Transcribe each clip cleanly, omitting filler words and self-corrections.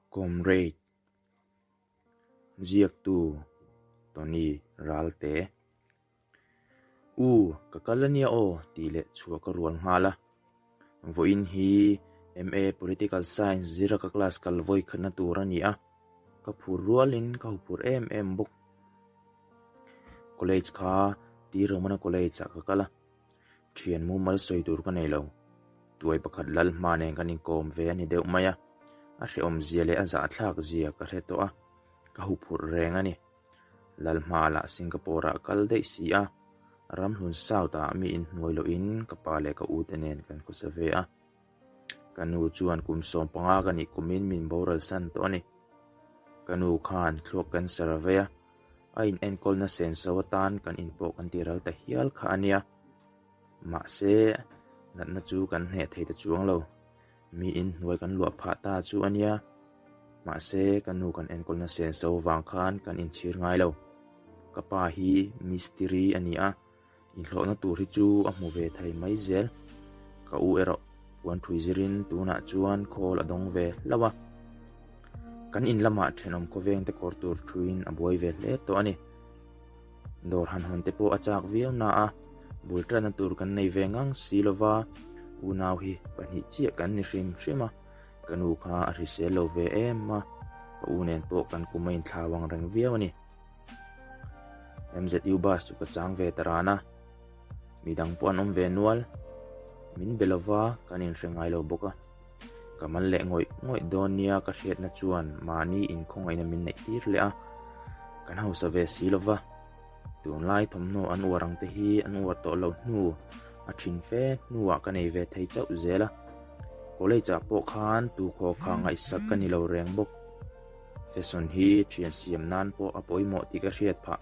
Comrade Ziaktu Tony Ralte U, ka kal ania aw tih leh chhuah ka rual nghal a. Vawiin hi MA Political Science zira ka class kal vawi khatna tur a ni a, ka phur rualin ka huphur em em bawk. College kha Tiromana College ah ka kal a. Thian mumal sawi tur ka nei lo. Tuai pakhat lal hma nen kan inkawm ve a ni deuh mai a, a hrehawm zia leh a zahthlak zia ka hre tawh a, ka huphurh reng a ni. Lal hma lah Singapore ah kal daih si a, Ramhlun South ah mi inhnuai lohin ka pa leh ka u te nen kan khawsa ve a. Ka nu chuan kum 15 ka nih kumin min boral san tawh a ni. Ka nu khan thluak cancer a vei a, A inenkawlna senso atan kan inpawh kan ti ral ta hial kha a nia. Mahse, natna chu kan hneh thei ta chuang lo. Miin hnuai kan luah phah ta chu a nia. Mahse, ka nu kan enkawlna senso vang khan kan inchhir ngai lo. Ka pa hi mistiri a ni a, Inhlawhna tur hi chu a hmu ve thei mai zel. Ka u erawh puan thui zirin tunah chuan khawl a dawng ve hlauh a. Kan in lamah thenawm khawveng te kawr tur thuin a buai ve hle tawh a ni. Dawr han hawn te pawh a chak viau na a, bul tanna tur kan nei ve ngang si lova, unau hi pahnih chiah kan ni hrim hrim a, ka nu kha a hrisel lo ve em a, ka u nen pawh kan kum a inthlau ang reng viau a ni. MZU bus chu ka chang ve ta ran a, midang pawh an awm ve nual, min be lova kan inhre ngai lo bawk a, ka mal leh ngawih ngawih dawn nia ka hriatna chuan mahni inkhawngaihna min neih tir leh a, kan hausa ve si lova, tunlai thawmhnaw an uar ang te hi an uar tawh lo hnu a thin fe hnuah ka nei ve thei chauh zel a, college ah pawh khan tukhaw kha ngaihsak ka ni lo reng bawk. Fashion hi thian siam nan pawh a pawimawh tih ka hriat phah.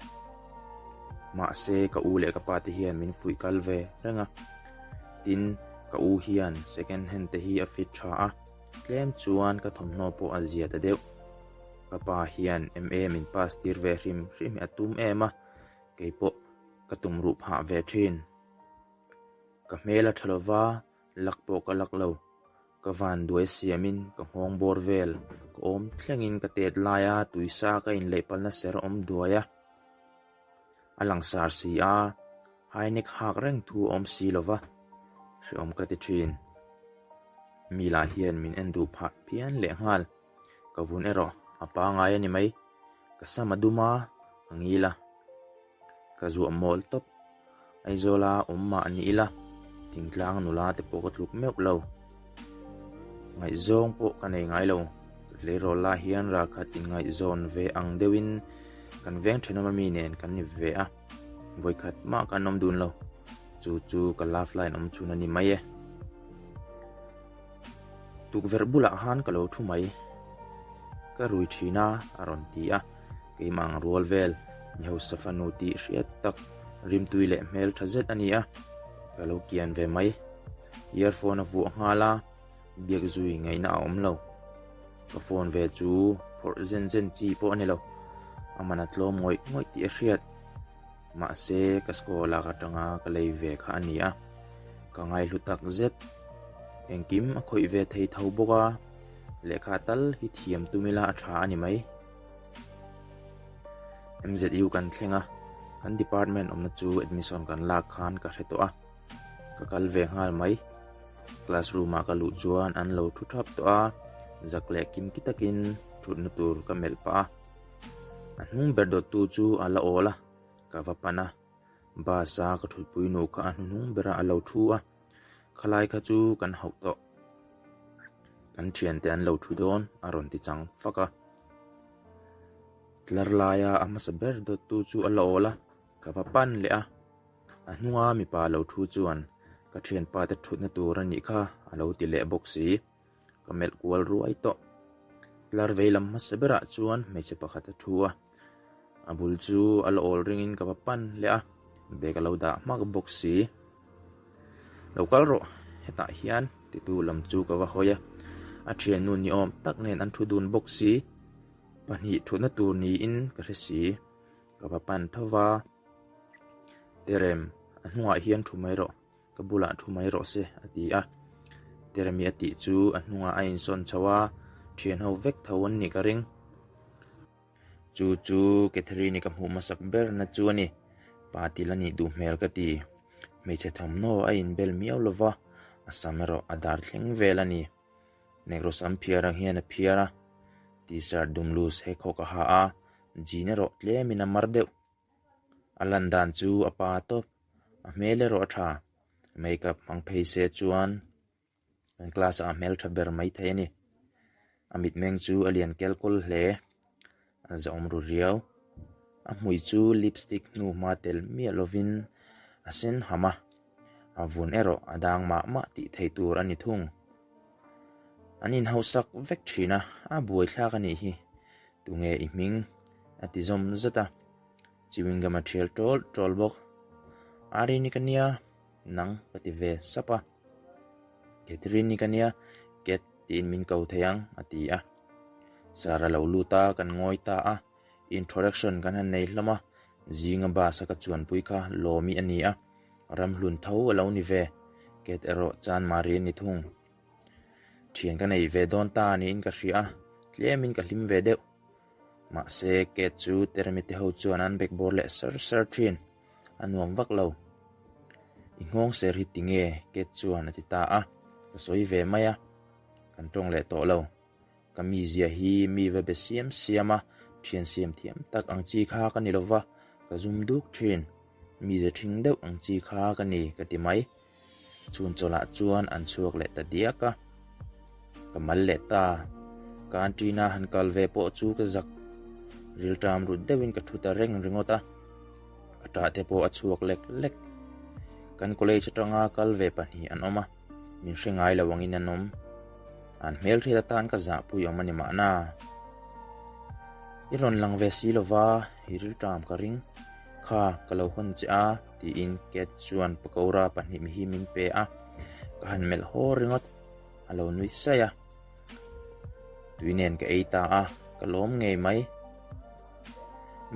Mahse ka u leh ka pa te hian min fuih kal ve reng a. Tin, ka u hian second hand te hi a fit tha a, tlem chuan ka thawmhnaw pawh a zia ta deuh. Ka pa hian MA min pass tir ve hrim hrim hi a tum em a, kei pawh ka tum ruh phah ve thin. Ka hmel a tha lova, lak pawh ka lak lo. Ka van duai siamin ka nghawng bawr vel ka awm thlengin ka tet laia tuisa ka inleihpalna ser awm duai a, a langsar si a, high neck hak reng thu a awm si lova, hrehawm ka ti thin. Mi lah hian min en duh phah phian lehnghal, ka vun erawh a pangai a ni mai, ka sam a dum a, a ngil a. Ka zuah mawl tawp. Aizawla awm mah ni ila, thingtlang nula te pawh ka tluk meuh lo. Ngaihzawng pawh ka nei ngai lo. Ka tleirawl lai hian ralkhat inngaihzawn ve ang deuhin kan veng thenawm ami nen kan ni ve a, vawikhat mah kan awm dun lo. Chu chu ka love line awm chhun a ni mai e. Tukverh bulah khan ka lo thu mai. Ka rui thin a, a rawn ti a. Keimah ang rual vel, mi hausa fanu tih hriat tak, rimtui leh hmel tha zet a ni a. Ka lo kian ve mai. Earphone a vuah nghal a, biak zui ngaihna a awm lo. Ka phone ve chu phawrh zen zen chi pawh a ni lo. A man a tlawm ngawih ngawih tih a hriat. Mahse, ka score lak atanga ka lei ve kha a ni a, ka ngaihlu tak zet. Engkim a khawih ve thei tho bawk a, lehkha tal hi thiam tum ila a tha a ni mai. MZU kan thleng a, kan department awmna chu admission kan lak khan ka hre tawh a, ka kal ve nghal mai. Classroom ah ka luh chuan an lo thu thap tawh a, zak leh kimki takin thutna tur ka melh pah a. A hnung ber dawttu chu a la awl a, ka va pan a, bus a ka thutpui nu kha a hnuhnung berah a lo thu a, khalai kha chu kan hauh tawh. Kan thiante an lo thu dawn a rawn ti chang fak a. Tlar laia a hmasa ber dawttu chu a la awl a, ka va pan leh a, a hnunga mipa lo thu chuan ka thianpa te thutna tur a nih kha a lo ti leh bawk si. Ka melh kual ruai tawh. Tlar vei lam hmasa berah chuan hmeichhe pakhat a thu a, a bul chu a la awl ringin ka va pan leh a, bag a lo dah hmak bawk si. Lo kal rawh, hetah hian titu lam chu ka va hawi a, a thiannu ni awm tak nen an thu dun bawk si, pahnih thutna tur niin ka hre si. Ka va pan tho va, Terem, a hnungah hian thu mai rawh. Ka bulah thu mai rawh se, a ti a. Teremi a tih chu a hnungah a insawn chho a, Thian ho vek tho an nih ka ring. Chu chu Catherine-i ka hmuh hmasak berna chu a ni. Pa til a nih duh hmel ka ti. Hmeichhe thawmhnaw a inbel miau lo va, a sam erawh a dar thleng vel a ni. Negro sam phiar ang hian a phiar a, T-shirt dum loose hekhawk a ha a, jean erawh tlemin a mar deuh. A lan dan chu a pa tawp, a hmel erawh a tha. Makeup hmang phei se chuan Kan class ah a hmel tha ber mai thei a ni. A mitmeng chu a lian kel kawl hle. A zahawm ru riau. A hmui chu lipstick hnu hma tel miah lovin a sen ham a. A vun erawh a dang mah mah tih theih tur a ni thung. An inhausak vek thin a, a buaithlak a nih hi. Tunge i hming? A ti zawm zat a. Chewing gum a thial tawl tawl bawk. Arini ka nia. Nang ka ti ve sap a. Catherine i ka nia, Cat tiin min ko thei ang a ti a. Sir a lo lut a, kan ngawi ta a. Introduction kan han nei hlawm a, zinga bus a ka chuanpui kha Lawmi a ni a, ramhlun tho a lo ni ve, Cat erawh Chanmari a ni thung. Thian ka nei ve dawn ta niin ka hria a, tlemin ka hlim ve deuh. Mahse Cat chu Teremi te ho chuan an bekbawr leh sar sar thin. A nuam vak lo. I nghawng ser hi tinge? Kate chuan a ti ta a. Ka sawi ve mai a. Kan tawng leh tawh lo. Ka mizia hi mi va be siam siam a, thian siam thiam tak ang chi kha ka ni lo va, ka zum duk thin. Mize thing deuh ang chi kha ka ni ka ti mai. Chhun chawlhah chuan an chhuak leh ta diak a. Ka mal leh ta. Canteen-a han kal ve pawh chu ka zak. Rilṭam rut deuhin ka thu ta reng ringawt a. Ka ṭah te pawh a chhuak lek lek. Kan college aṭanga kal ve pahnih an awm a, min hre ngai lo angin an awm. An hmelhriat atan ka zahpui awm a ni mahna. I rawn lang ve si lova, i rilṭam ka ring. Kha, ka lo hawn che a, tiin Cat chuan pakora pahnih hi min pe a. Ka han melh haw ringawt, a lo nui saih a. Tui nen ka ei ta a, ka lawm ngei mai.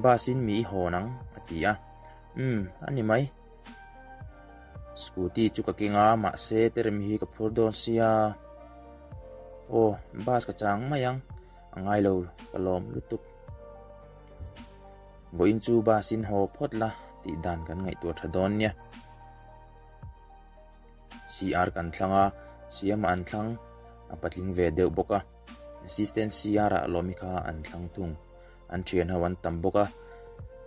Bus in mi i hawn ang, a ti a. Umm, a ni mai. Scooty chu ka keng a, mahse Teremi hi ka phur dawn sia. Aw, bus ka chang mai ang, a ngai lo, ka lawm lutuk. Vawiin chu bus in haw phawt la tih dan kan ngaihtuah tha dawn nia. CR kan thlang a, Siama an thlang, a patling ve deuh bawk a. Assistant CR ah Lawmi kha an thlang thung. An thian ho an tam bawk a,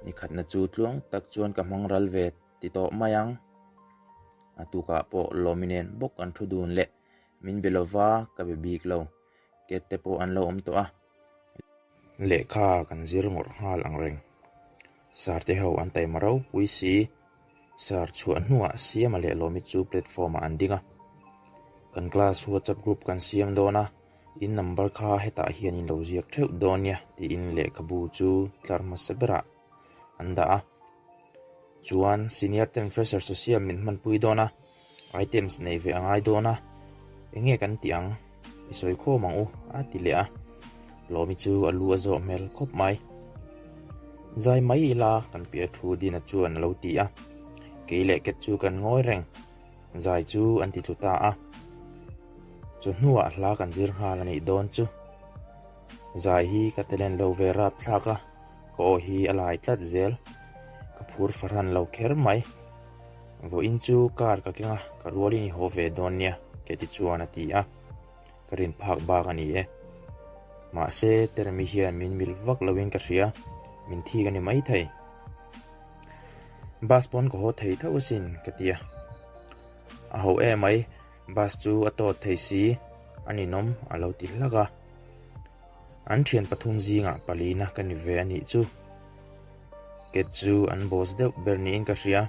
nikhatna chu tluang tak chuan ka hmang ral ve ti tawh mai ang. A tukah pawh Lawmi nen bawk an thu dun leh min be lova ka be bik lo. Cat te pawh an lo awm tawh a. Lehkha kan zir ngawrh nghal ang reng. Sir te ho an taima ropui si. Sir chhuah hnuah Siama leh Lawmi chu platform ah an ding a. Kan class WhatsApp group kan siam dawn a, in number kha hetah hian in lo ziak theuh dawn nia tiin lehkhabu chu tlar hmasa berah an dah a. Chuan senior ten fresher social min hmanpui dawn a, items nei ve a ngai dawn a, eng nge kan tih ang? I sawi khawm ang u a ti leh a, Lawmi chu a lu a zawh hmel khawp mai. Zai mai ila kan piah thu Dina chuan a lo ti a, kei leh Cat chu kan ngawi reng. Zai chu an ti tlu ta a, chawhnuah hla kan zir nghal a nih dawn chu. Zai hi ka talent lo ve rap thlak a, ka aw hi a lai tlat zel. Ka phur fahran lo kher mai. Vawiin chu car ka keng a, ka rualin i haw ve dawn nia, Katie chuan a ti a. Ka rin phak bak a ni e. Mahse, Teremi hian min mil vak loin ka hria, min thik a ni maithei. Bus pawn ka haw thei tho asin, ka ti a. A ho emai, bus chu a tawt thei si, a ninawm a lo ti hlak a. An thian pathum zingah palina ka ni ve a nih chu. Cat chu an boss deuh ber niin ka hria.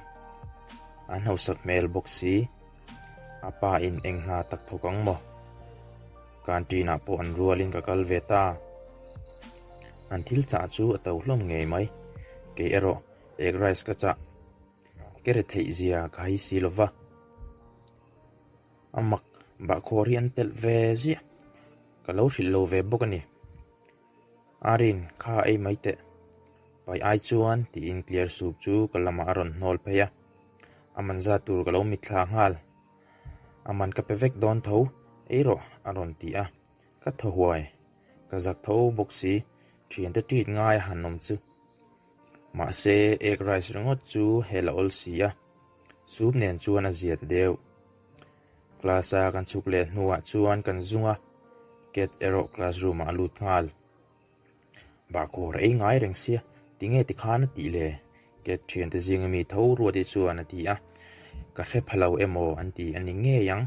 An hausak hmel bawk si. A pa in eng hna tak thawk ang maw? Canteen ah pawh an rualin ka kal ve ta. An thil chah chu a to hlawm ngei mai. Kei erawh egg rice ka chah. Ke re theih zia ka hai si lova. A mak bahkhawr hi an telh ve ziah. Ka lo hrilh lo ve bawk a ni. Arin, kha ei mai teh. Pai ai chuan tiin clear soup chu ka lamah a rawn hnawl phei a. A man zat tur ka lo mitthla nghal. A man ka pe vek dawn tho, ei rawh a rawn ti a. Ka thaw huai. Ka zak tho bawk si, thiante treat ngai a han awm chu. Mahse, egg rice ringawt chu hel a awl si a, soup nen chuan a zia ta deuh. Class a kan chhuk leh hnuah chuan kan zung a, Cat erawh classroom ah a lut nghal. Bahkhawr ei ngai reng sia, tinge tikhan a tih le? Cat thiante zinga mi tho ruati chuan a ti a, ka hre pha lo emaw an ti a ni ngei ang.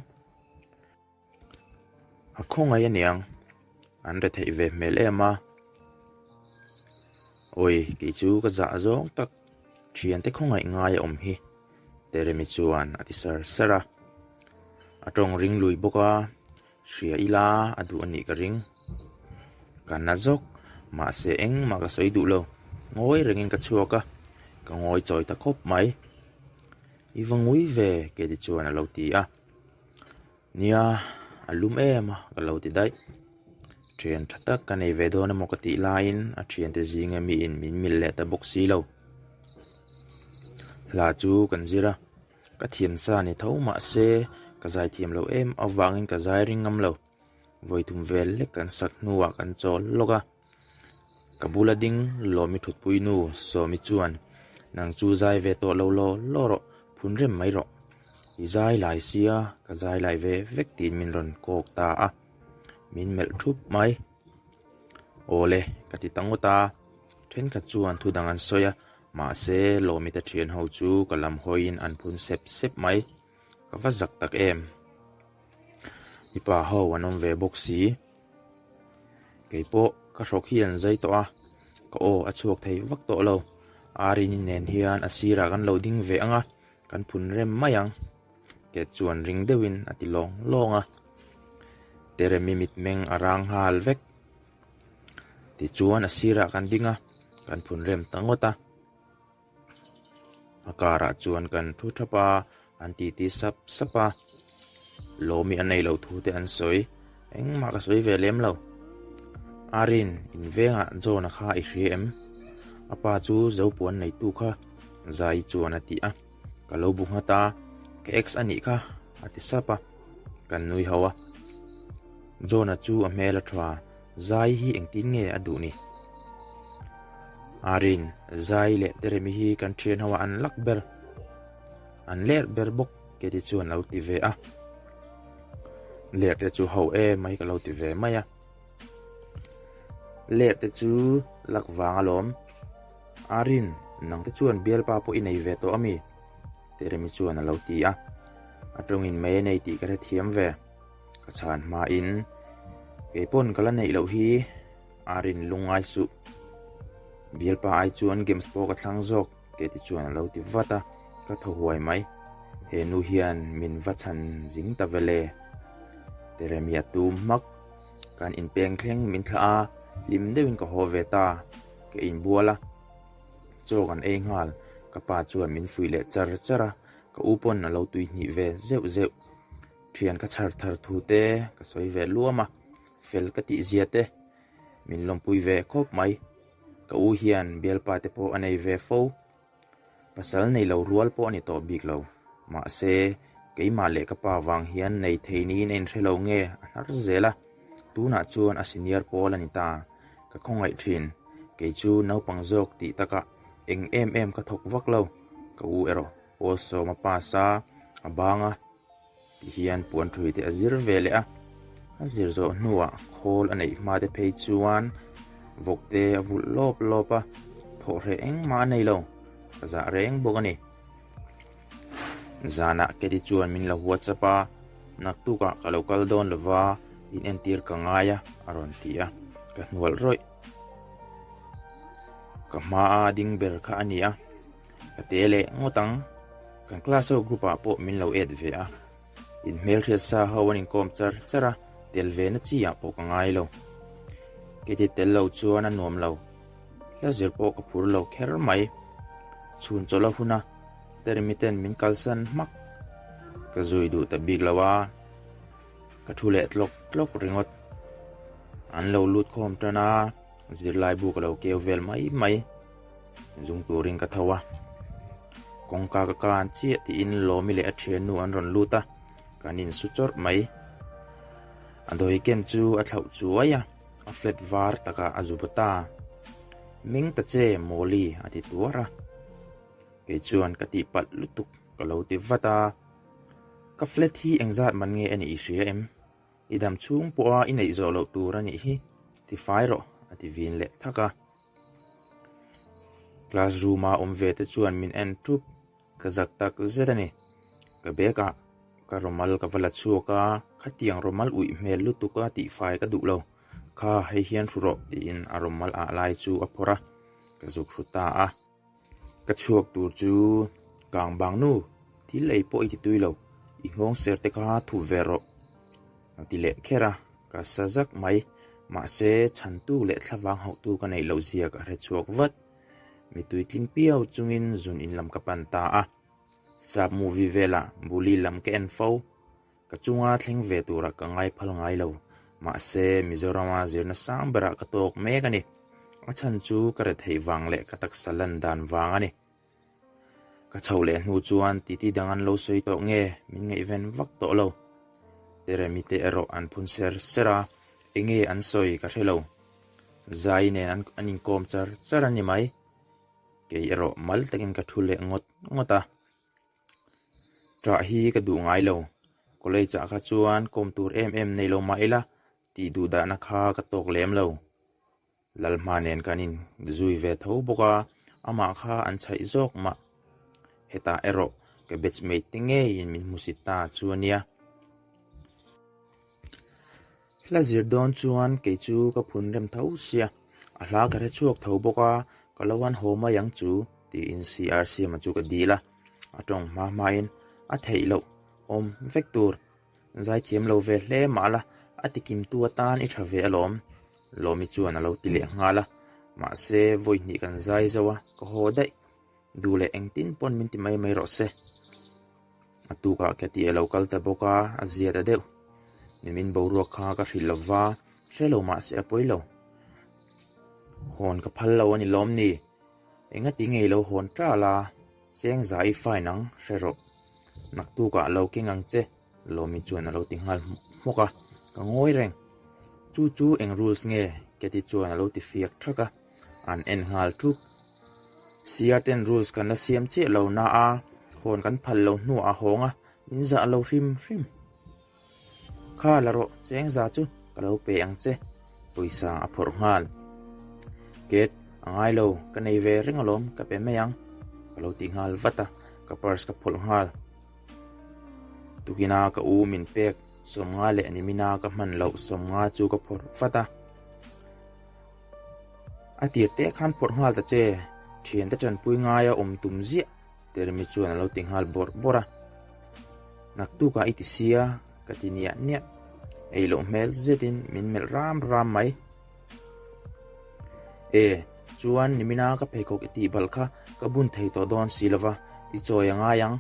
A khawngaih aniang, an retheih ve hmel em a. Awi, kei chu ka zah zawng tak, thiante khawngaih ngai a awm hi, Teremi chuan a ti sar sar a. A tawng ring lui bawk a, hria ila a duh a nih ka ring. Ka na zawk, mahse engmah ka sawi duh lo, ngawi rengin ka chhuak a, ka ngawi chawi ta khawp mai. I va ngui ve, Keti chuan a lo ti a. Nia, a lum em a, ka lo ti daih. Thian tha tak ka nei ve dawn emaw ka tih laiin a thiante zinga miin min milh leh ta bawk si lo. Hla chu kan zir a, ka thiam sa ni tho mah se ka zai thiam lo em avangin ka zai ring ngam lo. Vawithum vel lek kan sak hnuah kan chawl lawk a. Ka bula ding Lawmi thutpui nu Sawmi chuan, Nang chu zai ve tawh lo law law rawh, phun rem mai rawh. I zai lai sia, ka zai lai ve vek tiin min rawn kawk ta a, min melh thup mai. Awle, ka ti ta ngawt a, thenkhat chuan thu dang an sawi a, mahse Lawmi te thian ho chu ka lam hawiin an phun sep sep mai. Ka va zak tak em. Mipa ho an awm ve bawk si. Kei pawh ka hrawk hi an zai tawh a, ka aw a chhuak thei vak tawh lo. Arini nen hian a sirah kan lo ding ve ang a, kan phun rem mai ang. Ket chuan ring deuhin a ti lawng lawng a. Teremi mitmeng a rang nghal vek. Tichuan a sirah kan ding a, kan phun rem ta ngawt a. A karah chuan kan thu thap a, an titi sap sap a, lawmi a nei lo thu te an sawi, engmah ka sawi ve lem lo. Arin, in vengah John-a kha i hria em? A pa chu Zopuan neitu kha Zai chuan a ti a, ka lo bu nghat a, ka ex a nih kha a ti sap a, kan nui ho a. John-a chu a hmel a tha, Zai hi engtin nge a duh ni? Arin, Zai leh Teremi hi kan thian ho ah an lak ber, an ler ber bawk Keti chuan lo ti ve a. Ler te chu ho em mai ka lo ti ve mai a. Ler te chu lak vang alawm. Arin, nang te chuan bialpa pawh i nei ve tawh ami? Teremi chuan a lo ti a. A tawngin mei a nei tih ka hrethiam ve. Ka chhan hmain kei pawn ka la neih loh hi a rin lungngai suh. Bialpa ai chuan games pawh ka thlang zawk kei ti chuan a lo ti vat a, ka thaw huai mai. He nu hian min va chhan zing ta vel e. Teremi a tum hmak. Kan inpeng thleng min thlah a, hlim deuhin ka haw ve ta. Ka inbual a, chaw kan ei nghal. Ka pa chuan min fuih leh char char a, ka u pawn a lo tuihnih ve zeuh zeuh. Thian ka chhar thar thu te ka sawi ve luam a, fel ka tih zia te min lawmpui ve khawp mai. Ka u hian bialpa te pawh a nei ve fo. Pasal nei lo rual pawh a ni tawh bik lo. Mahse, keimah leh ka pa vang hian nei thei niin a inhre lo nge a hnar zel a, tunah chuan a senior pawl a ni ta. Ka khawngaih thin. Kei chu naupang zawk tih takah eng em em ka thawk vak lo. Ka u erawh pawl sawm a pass a, a bang a. Ti hian puan thui te a zir ve leh a, a zir zawh hnuah khawl a neih hma te phei chuan vawk te a vulh lawp lawp a, thawh hreh engmah a nei lo, ka zah reng bawk a ni. Zanah Katie chuan min lo WhatsApp a, naktukah ka lo kal dawn lova in entir ka ngai a a rawn ti a, ka hnual rawih. Ka hmaa ding ber kha a ni a. Ka te leh ngawt ang. Kan class ho group ah pawh min lo add ve a. In hmelhriat sa ho an inkawm char char a, tel ve na chi ah pawh ka ngai lo. Keiti tel lo chuan a nuam lo. Hla zir pawh ka phur lo kher mai. Chhun chawlh a hun a, Teremi ten min kalsan hmak. Ka zui duh ta bik lo a, ka thu leh tlawk tlawk ringawt. An lo lut khawm tan a, zirlai bu ka lo keu vel mai mai. Zung turin ka tho a, kawngka ka kan chiah tiin Lawmi leh a thiannu an rawn lut a, kan insu chawrh mai. A dawi ken chu a thlauh chuai a, A flat var takah a zu ba ta. Meng ta che Mawli a ti tuar a. Kei chuan ka tihpalh lutuk ka lo ti vat a. Ka flat hi engzat man nge a nih i hria em? I dam chhung pawha i neih zawh loh tur a nih hi, ti fai rawh a ti vin leh thak a. Class room a awm ve te chuan min en thup. Ka zak tak zet a ni. Ka bag ah ka rawmal ka va la chhuak a, khatiang rawmal uih hmel lutuk a tihfai ka duh lo. Kha hei hian hru rawh tiin a rawmal ah lai chu a phawrh a, ka zuk hru ta a. Ka chhuak tur chu kang bang nu, thil ei pawh i ti tui lo, i nghawng ser te kha thup ve rawh a ti leh kher a, ka sa zak mai. Mahse chhantu leh thlavang hauhtu ka neih loh zia ka hre chhuak vat. Mi tuitling piau chungin zun in lam ka pan ta a, sap movie velah bully lam ka en fo. Ka chunga thleng ve turah ka ngai phal ngai lo. Mahse, Mizorama zirna sang berah ka tawk mek a ni. A chhan chu ka retheih vang leh ka taksa lan dan vang a ni. Ka chhoh leh hnu chuan titi dang an lo sawi tawh nge min ngaihven vak tawh lo. Teremi te erawh an phun ser ser a, enge an sawi ka hre lo. Zai nen an inkawm char char a ni mai. Kei erawh mal takin ka thu leh ngawt ngawt a. Ṭah hi ka duh ngai lo. College ah kha chuan kawm tur em em nei lo mah ila tih duh dahna kha ka tawk lem lo. Lalhma nen kan in zui ve tho bawk a, amah kha an chhaih zawk mah. Hetah erawh ka batchmate te ngeiin min hmusit ta chu a nia. Hla zir dawn chuan kei chu ka phun rem tho sia, a hla ka hre chhuak tho bawk a, ka lo han haw mai ang chu tiin CR Siama chu ka dil a, a tawng hma hmain a theih loh awm vek tur. Zaithiam lo ve hle mah la, a tikimtu atan i tha ve alawm, Lawmi chuan a lo ti leh nghal a, mahse vawi hnih kan zai zo a, ka haw daih. Duh leh engtin pawn min ti mai mai rawh se. A tukah Kathy a lo kal ta bawk a, a zia ta deuh. Nimin boruak kha ka hrilh lo va, hre lo mah se a pawi lo. Hawn ka phal lo a ni lawm ni? Engati ngei lo hawn ṭal a, cheng za i fine ang, hre rawh. Naktukah lo keng ang che, Lawmi chuan a lo ti nghal hmawk hmawk a, ka ngawi reng. Chu chu eng rules nge? Kathy chuan a lo ti fiak ṭhak a, an en nghal ṭhup. Siar ten rules kan la siam chiah lo na a, hawn kan phal lo hnuah a hawng a, min zah lo hrim hrim. Kha la rawh, cheng za chu ka lo pe ang che, pawisa a phawrh nghal. Ket, a ngai lo, ka nei ve reng alawm, ka pe mai ang, ka lo ti nghal vat a, ka purse ka phawlh nghal. Tukina ka u min pek 50 leh nimina ka hman loh 50 chu ka phawrh vat a. A tir te khan phawrh nghal ta che, thiante tanpui ngaia awm tum ziah, Teremi chuan a lo ti nghal bawrh bawrh a. Naktukah i ti sia, ka ti niah niah. Ei loh hmel zetin min melh ram ram mai. E, chuan nimina ka pheikhawk i tih balh kha ka bun thei tawh dawn si lova, i chawi a ngai ang.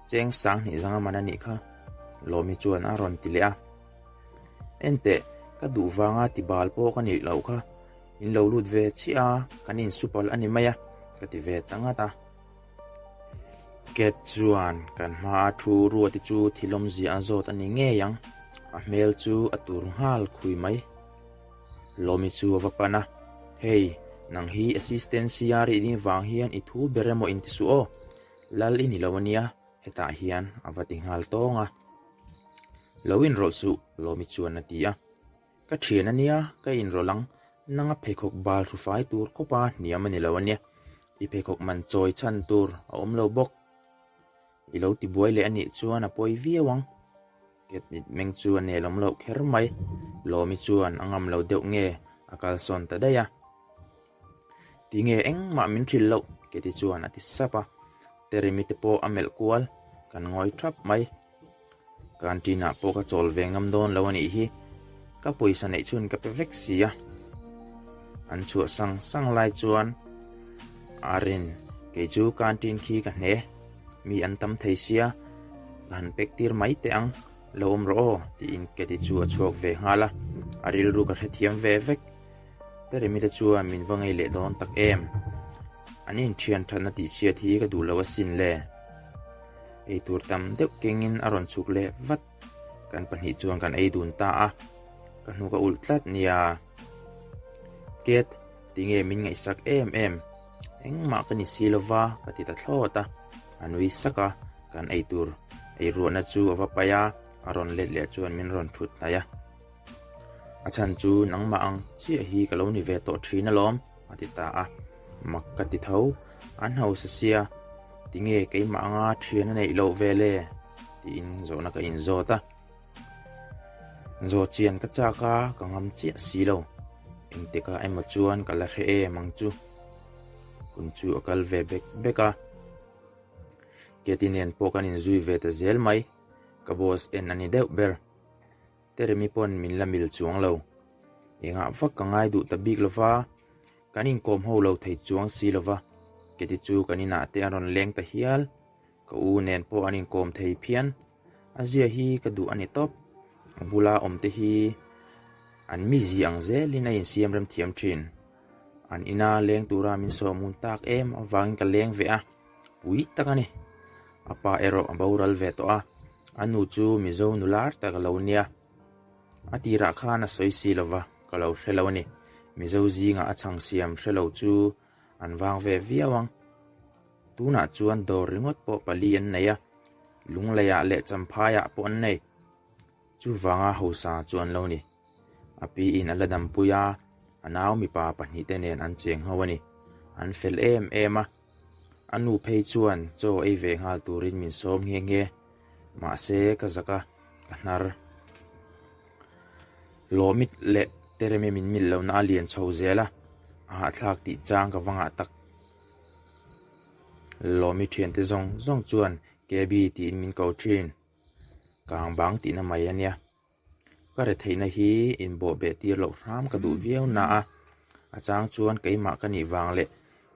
Cheng 2000 zanga man a nih kha, Lawmi chuan a rawn ti leh a. Enteh, ka duh vanga ti bal pawh ka nih loh kha, in lo lut ve chiah a, kan insupal a ni mai a, ka ti ve ta ngat a. Cat chuan kan hmaa thu Ruati chu thil awmzia a zawt a ni ngei ang, a hmel chu a tur nghal khui mai. Lawmi chu a va pan a, Hei, nang hi assistant CR i ding vang hian i thu ber emaw inti suh aw, lal i ni lo a nia, hetah hian a va ti nghal tawng a. Lo inrawlh suh, Lawmi chuan a ti a. Ka thian a nia, ka inrawlh ang, nanga pheikhawk bal hru fai tur khawpa hniam a ni lo a nia. I pheikhawk man chawi chhan tur a awm lo bawk. I lo ti buai leh a nih chuan a pawi viau ang. Ket mitmeng chu a nelawm loh kher mai. Lawmi chuan a ngam lo deuh nge a kalsawn ta daih a. Tinge engmah min hrilh loh? Keti chuan a ti sap a. Teremi te pawh a melh kual, kan ngawi thap mai. Canteen ah pawh ka chawl ve ngam dawn lo a nih hi. Ka pawisa neih chhun ka pe vek si a. An chhuah sang sang lai chuan Arin, kei chu canteen khi ka hne. Mi an tam thei sia, ka han pek tir mai teh ang, lo awm rawh aw tiin Keti chu a chhuak ve nghal a. A rilru ka hrethiam ve vek. Teremi te chuan min va ngei leh dawn tak em? An inthian thatna tihchhiat hi ka duh lo asin le. Eitur tam deuh kengin a rawn chhuk leh vat. Kan pahnih chuan kan ei dun ta a, ka hnuk a ulh tlat nia. Cat, tinge min ngaihsak em em? Engmah ka ni si lova ka ti ta thlawt a. A nui sak a, kan eitur eiruahna chu a va paih a, a rawn let leh chuan min rawn thut hnaih a. A chhan chu nangmah ang chiah hi ka lo ni ve tawh thin alawm, a ti ta a. Mak ka ti tho, an hausa sia, tinge keimah anga thian a neih loh vel e? tiin zawhna ka inzawt a. Zawh chian ka chak a, ka ngam chiah si lo. Engtikah emaw chuan ka la hre em ang chu. Hun chu a kal ve bek bek a. Katie nen pawh kan inzui ve ta zel mai. Ka boss en a ni deuh ber. Teremi pawn min la mil chuang lo. Engah vak ka ngai duh ta bik lova, kan inkawm ho lo thei chuang si lova. Katie chu kan inah te a rawn leng ta hial. Ka u nen pawh an inkawm thei phian. A zia hi ka duh a ni tawp. A bula awm te hi an mizi ang zelin a insiam rem thiam thin. An ina leng tura min sawm hun tak em avangin ka leng ve a, pui tak a ni. A pa erawh a boral ve tawh a, a nu chu Mizo nu lar tak a lo nia. A tirah khan a sawi si lova, ka lo hre lo a ni. Mizo zingah a chhang siam hre lo chu an vang ve viau ang. Tunah chuan dawr ringawt pawh pali an nei a, Lungleiah leh Champhaiah pawh an nei. Chuvanga hausa chu an lo ni. A piin a la dampui a, a nau mipa pahnihte nen an cheng ho a ni. An fel em em a, a nu phei chuan chaw ei ve nghal turin min sawm nghe nghe. Mahse ka zak a, ka hnar. Lawmit leh Teremi min mil lohna a lian chho zel a, a hahthlak tih chang ka va ngah tak. Lawmi thiante zawng zawng chuan KB tiin min ko thin. Kang bang tihna mai a nia. Ka retheihna hi inbawh beh tir loh hram ka duh viau na a, a chang chuan keimah ka nih vang leh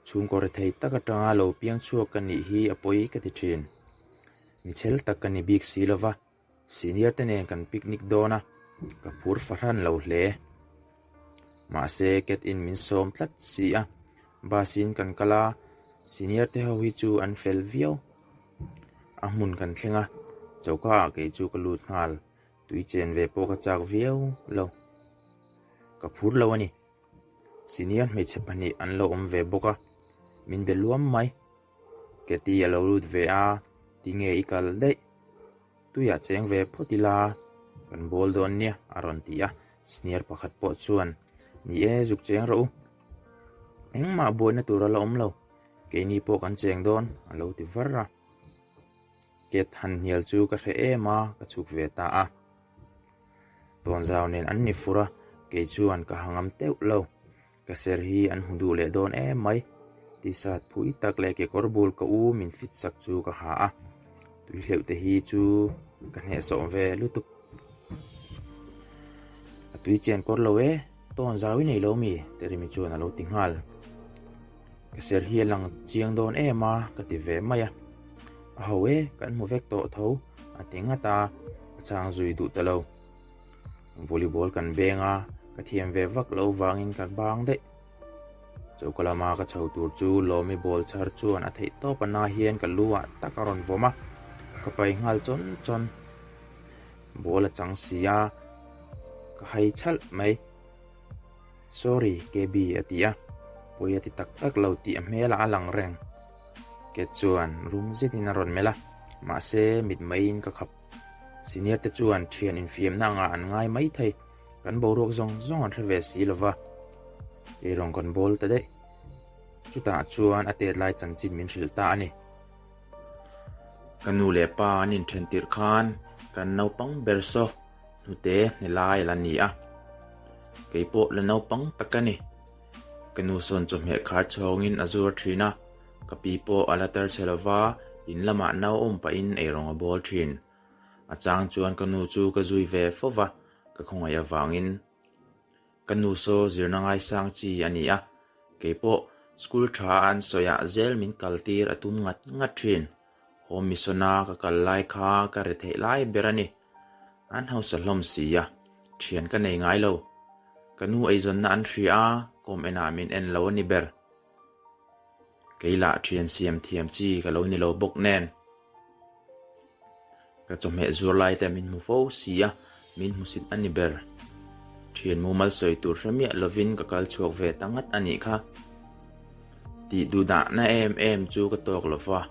chhungkaw rethei tak atanga lo piang chhuak ka nih hi a pawi ka ti thin. Mi chhel tak ka ni bik si lova, Senior te nen kan picnic dawn a, ka phur fahran lo hle. Mahse cat in min sawm tlat si a, bus in kan kal a, senior te ho hi chu an fel viau. A hmun kan thleng a, choka ah kei chu ka lut nghal, tui chen ve pawh ka chak viau lo. Ka phur lo a ni. Senior hmeichhe pahnih an lo awm ve bawk a, min be luam mai. Katy a lo lut ve a, tinge i kal daih? Tuiah cheng ve phawt ila, kan bawl dawn nia a rawn ti a, senior pakhat pawh chuan, Ni e, zuk cheng rawh u. Engmah buaina tur a la awm lo, keini pawh kan cheng dawn a lo ti var a. Cat han hnial chu ka hre em a, ka chhuk ve ta a. Tawnzau nen an ni fur a, kei chuan ka ha ngam teuh lo. Ka ser hi an hmu duh leh dawn em mai. T-shirt phui tak leh kekawr bul ka u min fit sak chu ka ha a, tui hleuh te hi chu ka hnehsawh ve lutuk. A tui chen kawr lo e, tawn zau i nei lo mi? Teremi chuan a lo ti nghal. Ka ser hi a lang chiang dawn em a, ka ti ve mai a. A ho e, kan hmu vek tawh tho, a ti ngat a, ka chang zui duh ta lo. Volleyball kan beng a, ka thiam ve vak lo vangin ka bang daih. Choka lama ka chho tur chu Lawmi ball chhar chuan a theih tawp a na hian ka lu ah tak a rawn vawm a, ka pai nghal chawn chawn. Ball a chang si a, ka hai chhalh mai. Sorry KB a ti a, pawi a ti tak tak lo tih a hmelah a lang reng. Cat chuan rum zetin a rawn melh a, mahse mit maiin ka khap. Senior te chuan thian infiamna angah an ngai mai thei, kan boruak zawng zawng an hre ve si lo va, eirawng kan bawl ta daih. Chutah chuan a tet lai chanchin min hrilh ta a ni. Ka nu leh pa an inthen tirh khan kan naupang ber saw hnute hne lai a la ni a, kei pawh la naupang tak a ni. Ka nu sawn chawhmeh khar chhawngin a zuar thin a. Ka pi pawh a la tar chhe lova, in lamah nau awm pahin eirawng a bawl thin. A chang chuan ka nu chu ka zui ve fo va, ka khawngaih avangin. Ka nu saw zirna ngaisang chi a ni a, kei pawh school tha an sawiah zel min kal tir a tum ngat ngat thin. Home mission a ka kal lai kha ka re theih lai ber a ni. An hausa hlawm si a, thian ka nei ngai lo. Ka nu eizawnna an hria a, kawm enah min en lo a ni ber. Kei lah thian siam thiam chi ka lo ni lo bawk nen. Ka chawhmeh zuar lai te min hmu fo si a, min hmusit a ni ber. Thian mumal sawi tur hre miah lovin ka kal chhuak ve ta ngat a nih kha. Tih duhdahna em em chu ka tawk lo va,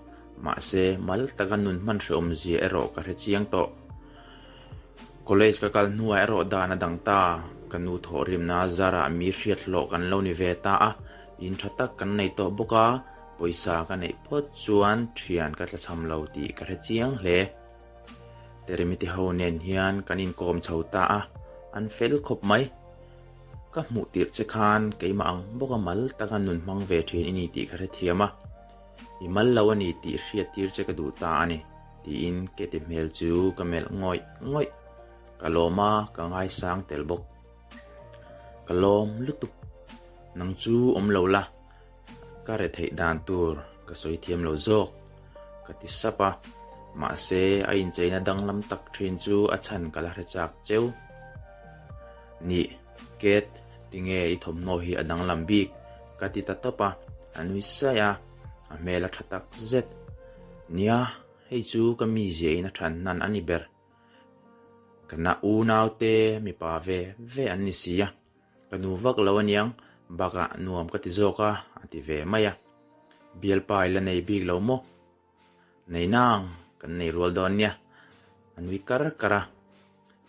mahse mal taka nun hman hrehawm zia erawh ka hre chiang tawh. College ka kal hnuah erawh dan a dang ta, ka nu thawhrimna zarah mi hriat hlawh kan lo ni ve ta a, in tha tak kan nei tawh bawk a, pawisa ka neih phawt chuan thian ka tlachham lo tih ka hre chiang hle. Teremite ho nen hian kan inkawm chho ta a, an fel khawp mai. Ka hmuh tirh che khan keimah ang bawka mal taka nun hmang ve thin i ni tih ka hrethiam a, i mal lo a ni tih hriat tir che ka duh ta a ni, tiin Keti hmel chu ka melh ngawih ngawih. Ka lawm a, ka ngaisang tel bawk. Ka lawm lutuk. Nang chu awm lo la. Ka retheih dan tur ka sawi thiam lo zawk, ka ti sap a. Mahse, a incheina danglam tak thin chu a chhan ka la hre chak cheu. Nih, Kate, tinge i thawmhnaw hi a danglam bik? ka ti ta tawp a, a nui saih a, a hmel a tha tak zet. Nia, hei chu ka mizia in a than hnan a ni ber. Ka na unaute mipa ve ve an ni si a. Ka nu vak lo aniang, bakah nuam ka ti zawk a, a ti ve mai a. Bialpa i la nei bik lo maw? Nei nang, kan nei rual dawn nia. A nui kar kar a,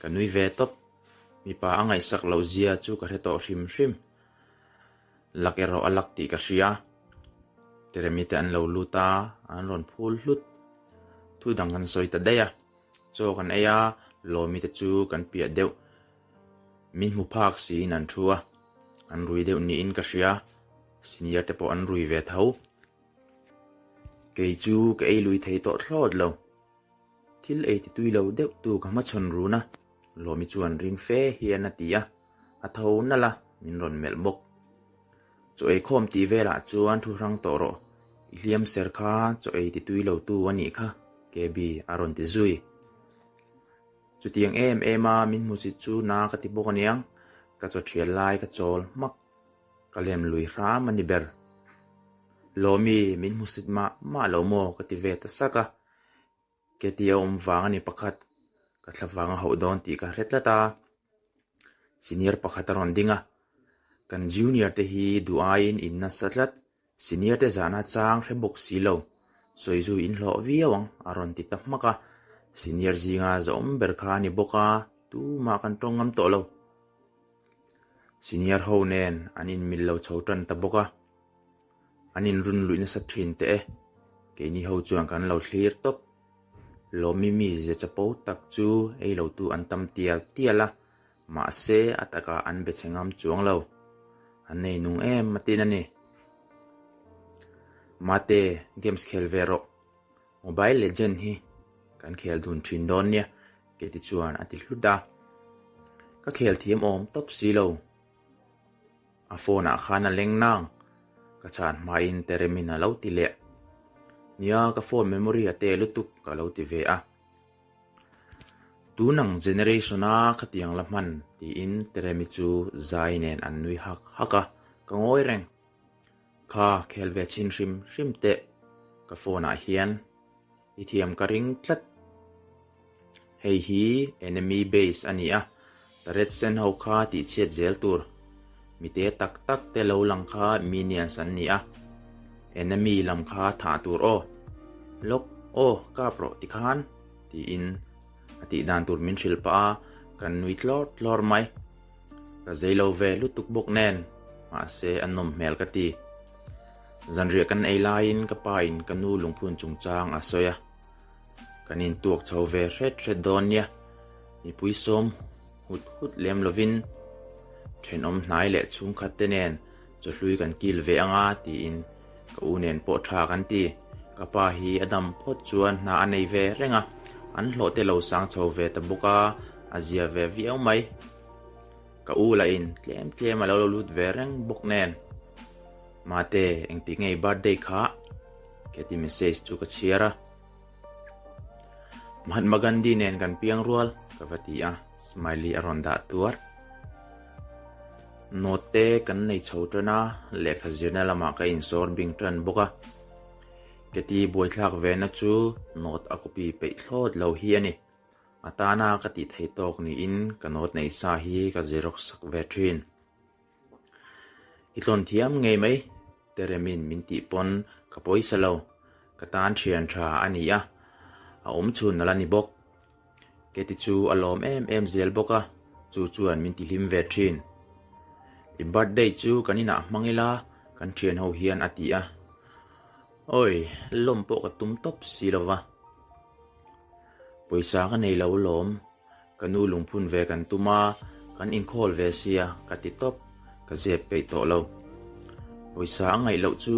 ka nui ve tawp. Mipa a ngaihsak loh zia chu ka hre tawh hrim hrim. Lak erawh a lak tih ka hria. Teremi te an lo lut a, an rawn phul hlut. Thu dang kan sawi ta daih a. Chaw kan ei a, Lawmi te chu kan piah deuh. Min hmu phak siin an thu a, an rui deuh niin ka hria, senior te pawh an rui ve tho. Kei chu ka ei lui thei tawh thlawt lo. Thil ei ti tui lo deuh tu ka hmachhawn run a, Lawmi chuan ring fe hian a ti a, a tho nalh a, min rawn melh bawk. Chaw ei khawm tih velah chuan thu hrang tawh rawh, i hliam ser kha chaw ei ti tui lo tu a nih kha, KB a rawn ti zui. Chutiang em em a min hmusit chu na ka ti bawk aniang, ka chaw thial lai ka chawl hmak, ka lem lui hram a ni ber. Lawmi min hmusit mah mah lo maw ka ti ve ta sak a, Keti a awm vang a ni pakhat, ka thla vang a hauh dawn tih ka hre tlat a, senior pakhat a rawn ding a, kan junior te hi duh aiin in nasa tlat, Senior te zahna chang hre bawk si lo, sawi zui in hlawh viau ang a rawn ti ta hmak a, senior zinga zawm ber kha a ni bawk a, tumah kan tawng ngam tawh lo. Senior ho nen an inmil lo chho tan ta bawk a, an inrun luih nasa thin teh e, keini ho chuan kan lo thlir tawp. Lawmi mizia chapo tak chu ei lotu an tam tial tial a, Mahse, a takah an be chhe ngam chuang lo. An nei nung em a tin a ni. Mate, games khel ve rawh. Mobile Legend hi kan khel dun thin dawn nia, Katie chuan a ti hlut a. Ka khel thiam awm tawp si lo. A phone ah khan a leng nang. Ka chhan hmain Teremin a lo ti leh. Nia, ka phone memory a te lutuk ka lo ti ve a. Tunang generation a khatiang la hman tiin Teremi chu zai nen an nui hak hak a, ka ngawi reng. Kha khel ve chhin hrim hrim teh, ka phone ah hian i thiam ka ring tlat. Hei hi enemy base a ni a, turret sen ho kha tihchhiat zel tur. Mite tak tak te lo lang kha minions an ni a, enemy lam kha thah tur aw. Lawk aw kap rawh tikhan tiin a tih dan tur min hrilh pah a, kan nui tlawr tlawr mai. Ka zei lo ve lutuk bawk nen, mahse a nawm hmel ka ti. Zanriah kan ei laiin ka pa in ka nu lungphun chungchang a sawi a, kan intuak chho ve hret hret dawn nia, mipui sawm hut hut lem lovin thenawm hnai leh chhungkhat te nen chawhlui kan kil ve anga tiin ka u nen pawh tha kan ti. Ka pa hi a dam phawt chuan hna a nei ve reng a, an hlawh te lo sang chho ve ta bawk a, a zia ve viau mai. Ka u lahin tlem tlem a lo lo lut ve reng bawk nen. Mate, engtik nge i birthday kha? Keti message chu ka chhiar a. Mahatma Gandhi nen kan piang rual, ka va ti a, smiley a rawn dah tuar. Note kan nei chho tan a, lehkha zirna lamah ka insawr bing tan bawk a. Keti buaithlak vena chu note a copy peih thlawt lo hi a ni. A tana ka tih theih tawk niin ka note nei sa hi ka xerox sak ve thin. I tlawn thiam ngei mai, Teremin min tih pawn ka pawisa lo. Ka tan thian tha a ni a, a awm chhun a la ni bawk. Keti chu a lawm em em zel bawk a, chu chuan min tihlim ve thin. I birthday chu kan inah hmang ila kan thian ho hian a ti a. Awi, lawm pawh ka tum tawp si lo va. Pawisa ka nei lo lawm, ka nu lungphun ve kan tum a, kan inkhawl ve sia ka ti tawp, ka zep peih tawh lo. Pawisa a ngaih loh chu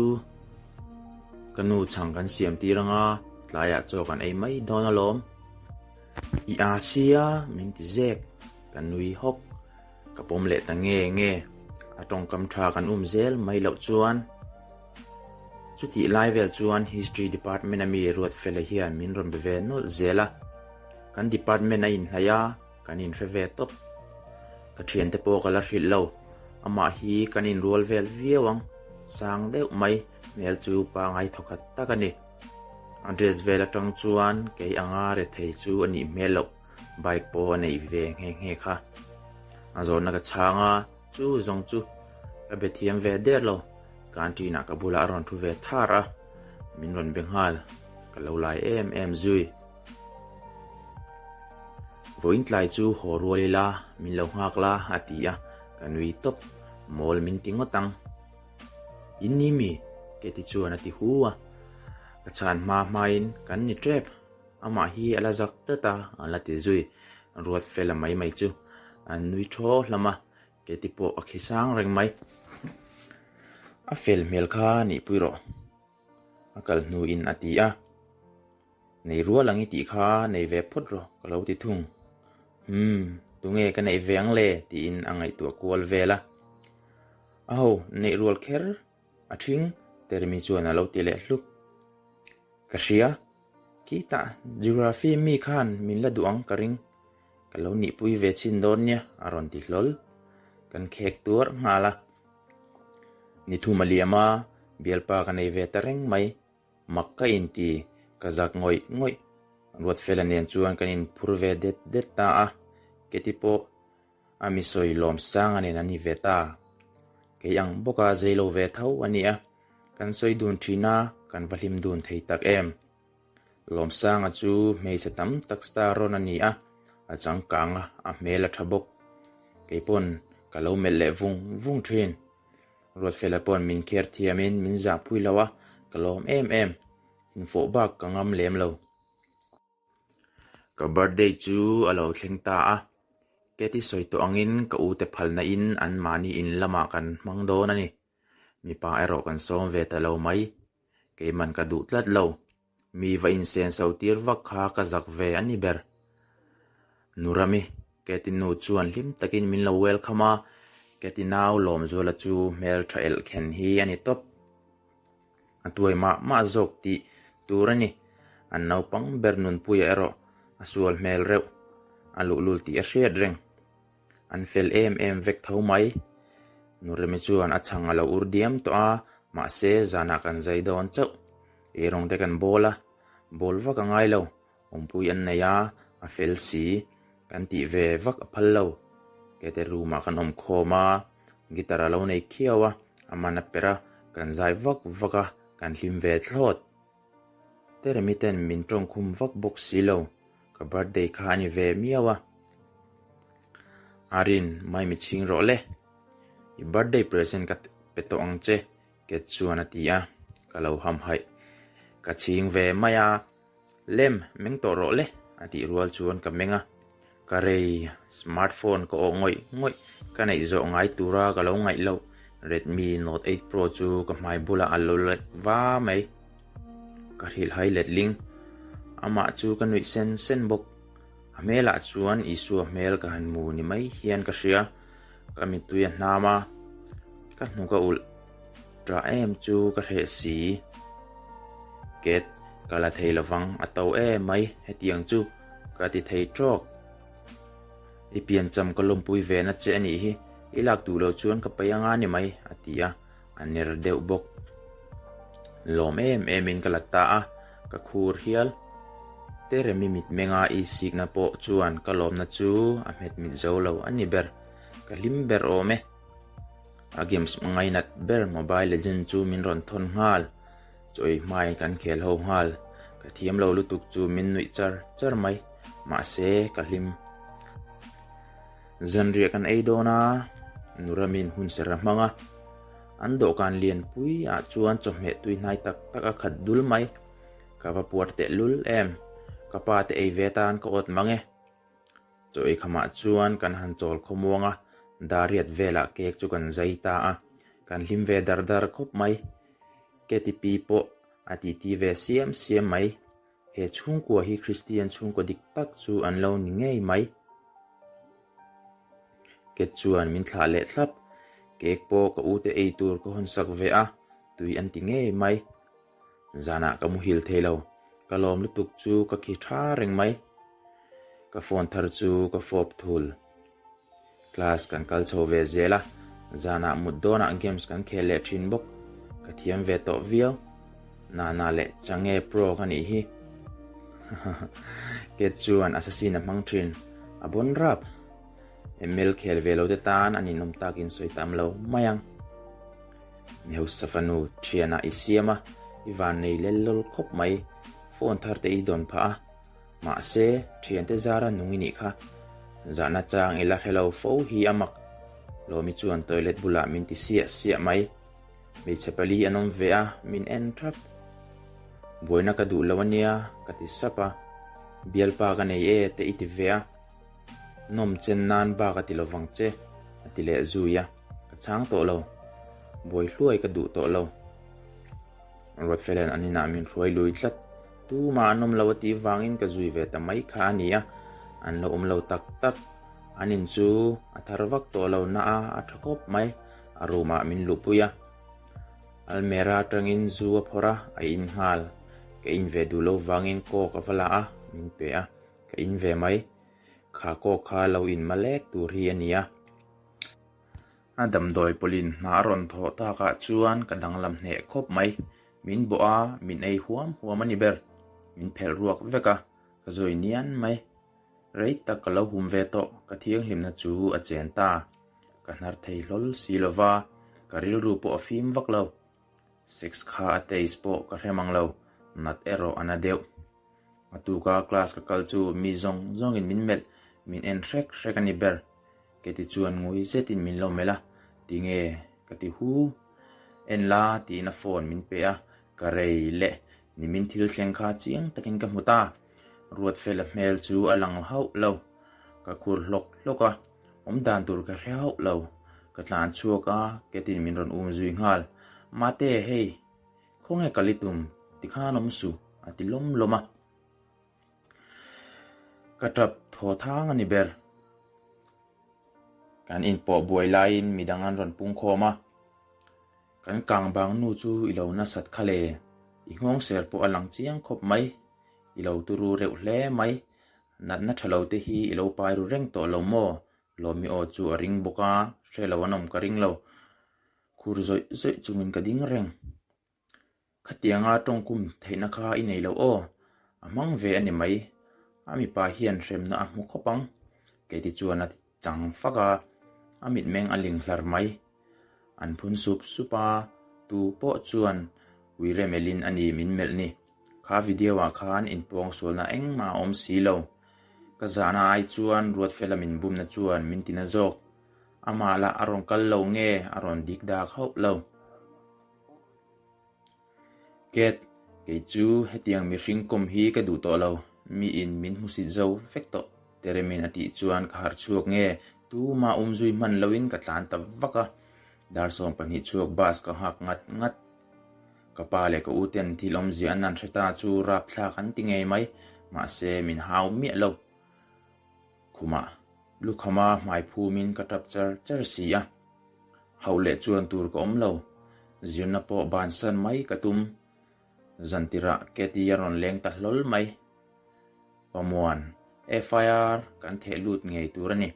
ka nu chhang kan siam tir anga tlaiah chaw kan ei mai dawn alawm. I a sia min ti zek, ka nui hawk, ka pawm leh ta nge nge, a tawngkam tha kan um zel mai loh chuan. Chutih lai vel chuan History Department a mi Ruatfela hian min rawn be ve nawlh zel a, kan department a inhnaih a, kan inhre ve tawp. Ka thiante pawh ka la hrilh lo, amah hi kan inrual vel viau ang, sang deuh mai, hmel chu pangai thawkhat tak a ni. A dress vel atang chuan kei anga rethei chu a nih hmel loh, bike pawh a neih ve nghe nghe kha. A zawhna ka chhang a. Chu zawng chu ka be thiam ve der lo, canteen ah ka bulah a rawn thu ve thar a, min rawn be nghal, ka lo lai em em zui. Vawiin tlai chu haw rual ila, min lo nghak la a ti a, ka nui tawp, mawl min ti ngawt ang. In ni mi? Keti chuan a ti hu a, ka chhan hma hmain kan ni tep. Amah hi a la zak tlat a, a la ti zui. Ruat fela mai mai chu a nui thaw hlam a, Keti pawh a khi sang reng mai. A fel hmel kha nihpui rawh, a kal hnuin a ti a. Nei rual ang i tih kha nei ve phawt rawh ka lo ti thung. Umm, tunge ka neih ve ang le? tiin a ngaihtuah kual vel a. A ho, neih rual kher a ṭhing, Teremi chuan a lo ti leh hluk. Ka hria, khitah Geography mi khan min la duh ang ka ring, ka lo nihpui ve chhin dawn nia a rawn ti hlawl. Kan khek tuar nghal a. Ni thum a liam a, bialpa ka nei ve ta reng mai. Mak ka inti, ka zak ngawih ngawih. Ruatfela nen chuan kan inphur ve det det ta a, Keti pawh A mi sawi lawm sang a nen a ni ve ta. Kei ang bawka zei lo ve tho a nia. Kan sawi dun thin a, kan va hlim dun thei tak em. Lawmsanga chu hmeichhe tam tak star rawn a ni a, a changkang a, a hmel a tha bawk. Kei pawn ka lo melh leh vung vung thin. Ruatfela pawn min kher thiamin min zahpui lo a, ka lawm em em. Infawh bak ka ngam lem lo. Ka birthday chu a lo thleng ta a, Katie sawi tawh angin ka ute phalna in an mahni in lamah kan hmang dawn a ni. Mipa erawh kan sawm ve ta lo mai, keiman ka duh tlat lo. Mi va insen so tir vak kha ka zak ve a ni ber. Nurami, Katie nu chuan hlim takin min lo welcome a, Katie nau Lawmzuala chu hmeltha elhkhen hi a ni tawp. A tuai mah mah zawk tih tur a ni. An naupang ber nunpuia erawh a sual hmel reuh, a luhlul tih a hriat reng. An fel em em vek tho mai. Nuremi chuan a chhang a lo ur diam tawh a, mahse zanah kan zai dawn chauh. Eirawng te kan bawl a, bawl vak a ngai lo. Awmpui an nei a, a fel si. Kan tih ve vak a phal lo. Kete room ah kan awm khawm a, guitar a lo nei khiau a, a man a perh a, kan zai vak vak a, kan hlim ve thlawt. Teremi ten min tawngkhum vak bawk si lo, ka birthday kha a ni ve miau a. Arin, mai mi chhing rawh le. I birthday present ka pe tawh ang che, Ket chuan a ti a, ka lo hamhaih. Ka chhing ve mai a. Lem, meng tawh rawh le, a tih rual chuan ka meng a. Ka rei, smartphone ka awh ngawih ngawih, ka neih zawh ngai tura ka lo ngaih loh Redmi Note 8 Pro chu ka hmai bulah a lo let va mai. Ka hrilhhai letling, amah chu ka nuih sen sen bawk. A hmelah chuan Isua hmel ka han mu ni mai hian ka hria, ka mittui a hnam a, ka hnuk a ulh. Ṭah em chu ka hreh si. Ket, ka la thei lovang, a to em mai, hetiang chu ka ti thei ṭawk. I piancham ka lawmpui ve na che a nih hi, i lak duh loh chuan ka paih anga ni mai, a ti a, a ner deuh bawk. Lawm em emin ka la ta a, ka khur hial. Teremi mitmenga i sikna pawh chuan ka lawmna chu a hmet mit zo lo a ni ber. Ka hlim ber awm e. A games ngainat ber Mobile Legend chu min rawn thawn nghal. Chawi hmain kan khel ho nghal. Ka thiam lo lutuk chu min nuih char char mai. Mahse, ka hlim. Zanriah kan ei dawn a, Nuramin hun ser a hmang a. An dawhkan lianpui ah chuan chawhmeh tui hnai tak tak a khat dul mai. Ka va puar tehlul em. Ka pa te ei ve tan ka awt mang e. Chaw ei khamah chuan kan han chawl khawmuang a, dariat velah cake chu kan zai ta a, kan hlim ve dar dar khawp mai. KTP pawh a titi ve siam siam mai. He chhungkua hi Kristian chhungkaw dik tak chu an lo ni ngei mai. Ket chuan min thlah leh thlap. Cake pawh ka ute ei tur ka hawn sak ve a, tui an ti ngei mai. Zanah ka muhil thei lo, ka lawm lutuk chu ka khi tha reng mai. Ka phone thar chu ka fawp thul. Class kan kal chho ve zel a, zanah mut dawnah games kan khel leh thin bawk. Ka thiam ve tawh viau. Nana leh Change Pro ka nih hi. Ket chuan Assassin a hmang thin. A bon rap. ML khel ve lo te tan an inawm takin sawi tam lo mai ang. Mi hausa fanu thianah i siam a, i van nei lel lawl khawp mai, phone thar te i dawn phah a, mahse thiante zara nung i nih kha, zahna chang i la hre lo fo hi a mak, Lawmi chuan toilet bulah min ti siah siah mai, hmeichhe pali an awm ve a, min en thap. Buaina ka duh lo ania ka ti sap a, bialpa ka nei e te i ti ve a. Nawm chen nan bak a ti lo vang che, a ti leh zui a, ka chhang tawh lo. Buai hluai ka duh tawh lo. Ruatfela'n an inah min hruai lui tlat. Tumah an awm lo a tih vangin ka zui ve ta mai kha a ni a, an lo awm lo tak tak. An in chu a thar vak tawh lo na a, a tha khawp mai. A room ah min luhpui a. Almera atangin zu a phawrh a, a in nghal. Ka in ve duh lo vangin coke a va la a, min pe a. Ka in ve mai. Kha kawk kha lo in malek tur hi a nia. A damdawi pawlin hna a rawn thawh takah chuan ka danglam hneh khawp mai. Min bawh a, min ei huam huam a ni ber. Min phelh ruak vek a, ka zawi nian mai. Rei tak ka lo hum ve tawh, ka thianghlimna chu a chen ta. Ka hnar thei hlawl si lova, ka rilru pawh a fim vak lo. Sex kha a taste pawh ka hre mang lo, nat erawh a na deuh. A tuka class ka kal chu mi zawng zawngin min melh, min en hrek hrek a ni ber. Keti chuan ngui zetin min lo melh a, Tinge? ka ti hu. En la tiin a phone min pe a, ka rei leh nimin thil thleng kha chiang takin ka hmu ta. Ruatfela hmel chu a lang hauh lo. Ka khur hlawk hlawk a, awm dan tur ka hre hauh lo. Ka tlan chhuak a, Ketin min rawn um zui nghal. Mate, hei. Khawnge kal i tum? Tikhan awm suh, a ti lawm lawm a. Ka tap thaw thang a ni ber. Kan inpawh buai laiin midang an rawn pung khawm a. Kan kang bang nu chu i lo nasat kha le, i nghawng ser pawh a lang chiang khawp mai, i lo turu reuh hle mai, natna tha lo te hi i lo pai ru reng tawh lo maw? Lawmi aw chu a ring bawk a, hre lo an awm ka ring lo. Khur zawih zawih chungin ka ding reng. Khatianga tawngkum theihna kha i nei lo aw, a hmang ve a ni mai. A mipa hian hremna a hmu khawp ang. Keiti chuan a ti chang fak a, a mitmeng a ling hlar mai. An phun sup sup a, tu pawh chuan uire melhin a ni min melh ni. Kha video ah khan inpawng sualna engmah a awm si lo. Ka zahna ai chuan Ruatfela min bumna chuan min tina zawk. Amah lah a rawn kal lo nge a rawn dik dak hauh lo. Cat, kei chu hetiang mihring kawm hi ka duh tawh lo, miin min hmusit zo vek tawh, Teremin a tih chuan ka harh chhuak nge tumah um zui hman loin ka tlan ta vak a. Dar 12 chhuak bus ka nghak ngat ngat. Ka pa leh ka u ten thil awmzia an han hre ta chu rapthlak an ti ngei mai, mahse min hau miah lo. Khumah lukhama hmai phumin ka tap char char si a. Hauh leh chuan tur ka awm lo. Zirna pawh bansan mai ka tum. Zantirah Katy a rawn leng ta hlawl mai. Pamuan, FIR kan theh lut ngei tur a ni.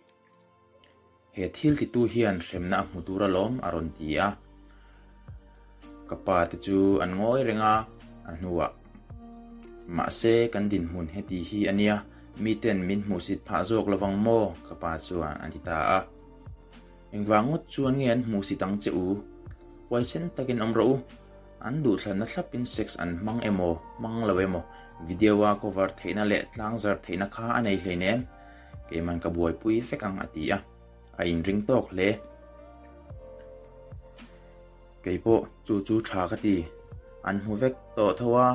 He thil titu hian hremna a hmu tur alawm a rawn ti a. Ka pa te chu an ngawi reng a, a hnuah. Mahse, kan dinhmun heti hi a nia, miten min hmuhsit phah zawk lovang maw? ka pa chuan a ti ta a. Engvang ngawt chuan nge an hmuhsit ang che u? Huaisen takin awm rawh u. An duhthlanna thlapin sex an hmang emaw, hmang lo emaw, video-a cover theihna leh tlangzar theihna kha a nei hleinem. Keiman ka buaipui vek ang a ti a, a inring tawk hle. Kei pawh chu chu tha ka ti. An hmu vek tawh tho a,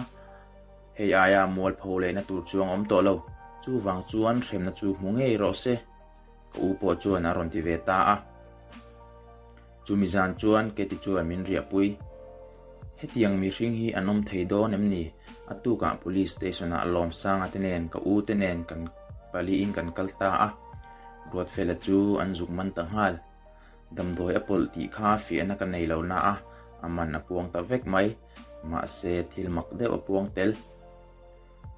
hei aia mualpho lehna tur chuang awm tawh lo. Chuvang chuan hremna chu hmu ngei rawh se, ka u pawh chuan a rawn ti ve ta a. Chumi zan chuan Katie chuan min riahpui. Hetiang mihring hi an awm thei dawn em ni? A tukah Police Station-ah Lawmsanga te nen ka u te nen kan paliin kan kal ta a. Ruatfela chu an zuk man ta nghal. Damdawi a pawlh tih kha fiahna ka nei lo na a, a man a puang ta vek mai. Mahse, thil mak deuh a puang tel.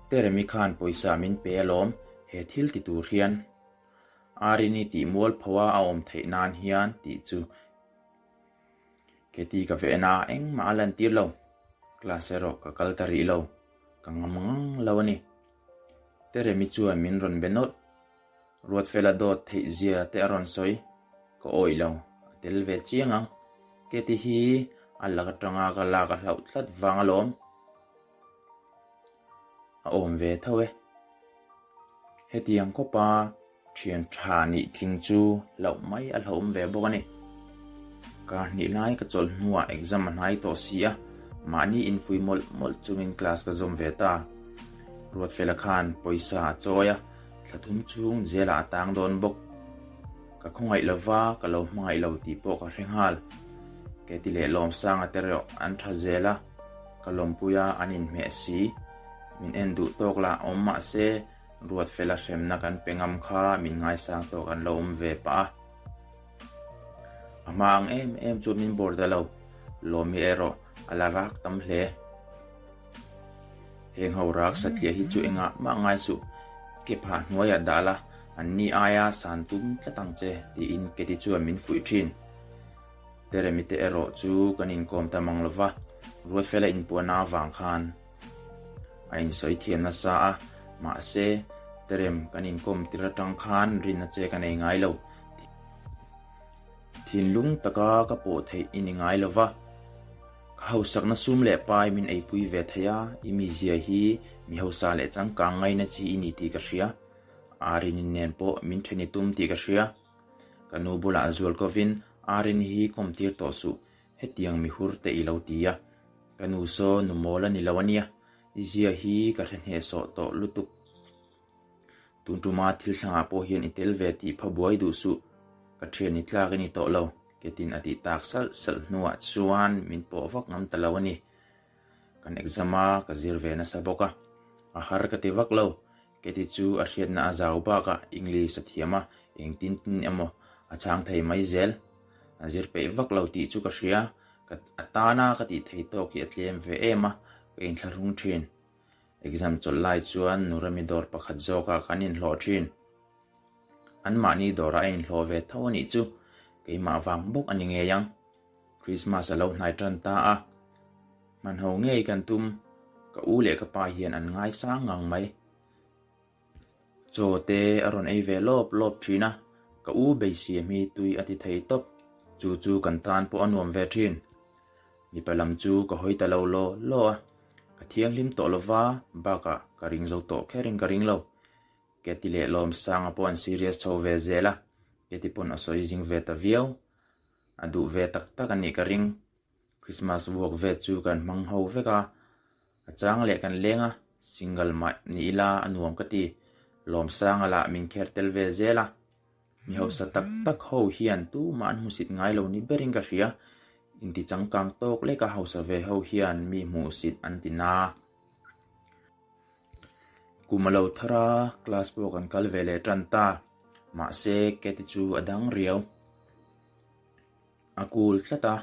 Teremi khan pawisa min pe alawm, he thil ti tur hian. Arini tih mualpho a a awm theih nan hian tih chu Keti ka ve en a, engmah a lantir lo. Class erawh ka kal ta rih lo, ka ngam ngang lo a ni. Teremi chuan min rawn be nawlh. Ruatfela dawt theih zia te a rawn sawi, ka awih lo, a tel ve chiang ang. Keti hi a lak atanga ka lak a hlauh tlat vang alawm. A awm ve tho e. Hetiang khawpa thian tha nih tling chu hlauh mai a hlauhawm ve bawk a ni. Kar hnih lai ka chawlh hnuah exam a hnai tawh si a, mahni infui mawlh mawlh chungin class ka zawm ve ta. Ruatfela khan pawisa a chawi a, thla thum chhung zelah a tang dawn bawk. Ka khawngaih lova ka lo hmangaih lo tih pawh ka hre nghal. Keti leh Lawmsanga te reuh an tha zel a, ka lawmpui a an inhmeh si. Min en duh tawk lah awm mah se, Ruatfela hremna kan pe ngam kha min ngaisang tawk an lo awm ve pah a. A hma ang em em chu min bawr ta lo, Lawmi erawh a la rak tam hle. Heng ho rak satliah hi chu engah mah ngai suh, ke phah hnuaiah dah la, an ni aia san tum tlat ang che tiin Keti chuan min fuih thin. Teremi te erawh chu kan inkawm ta mang lova, Ruatfela inpuahna avang khan a insawi thiam nasa a, mahse Terem kan inkawm tir atang khan rinna che ka nei ngai lo. Thinlung taka ka pawh theih i ni ngai lova, ka hausakna sum leh pai min eipui ve thei a, i mizia hi mi hausa leh changkang ngaina chi i ni tih ka hria, Arini nen pawh min then i tum tih ka hria. Ka nu bulah zual kovin Arini hi kawmtir tawh suh, hetiang mi hur te i lo ti a. Ka nu saw nu mawl a ni lo ania, i zia hi ka hre hnehsawh tawh lutuk. Tun tuma thil thlangah pawh hian i tel ve tih pha buai duh suh, ka thian i tlak i ni tawh lo, ketin a tih tak salh salh hnuah chuan min pawh vak ngam ta lo a ni. Kan exam a, ka zir ve nasa bawk a, a har ka ti vak lo, keti chu a hriatna a zau bakah English a thiam a, engtin tin emaw a chhang thei mai zel. A zir peih vak lo tih chu ka hria, ka a tana ka tih thei tawk hi a tlem ve em a, ka inthlahrung thin. Exam chawlh lai chuan Nurami dawr pakhat zawkah kan inhlawh thin. Anmahni dawrah a inhlawh ve tho a nih chu keimah vang bawk a ni ngei ang. Christmas a lo hnai tan ta a, hmanho ngei kan tum, ka u leh ka pa hian an ngaisang ngang mai. Chaw te a rawn ei ve lawp lawp thin a, ka u beisiam hi tui a ti thei tawp, chu chu kan tan pawh a nuam ve thin. Mipa lam chu ka hawi ta lo law law a, ka thianghlim tawh lova, bakah ka ring zo tawh kherin ka ring lo. Keti leh Lawmsanga pawh an serious chho ve zel a, Keti pawn a sawi zing ve ta viau. A duh ve tak tak a nih ka ring. Christmas vuak vet chu kan hmang ho vek a, a chang leh kan leng a, single mah ni ila a nuam ka ti. Lawmsanga lah min kher tel ve zel a, mi hausa tak tak ho hian tumah an hmusit ngai lo ni berin ka hria, inti changkang tawk leka hausa ve ho hian mi hmuhsit an ti na. Kum a lo thar a, class pawh kan kal ve leh tan ta, mahse Katy chu a dang riau. A kul tlat a,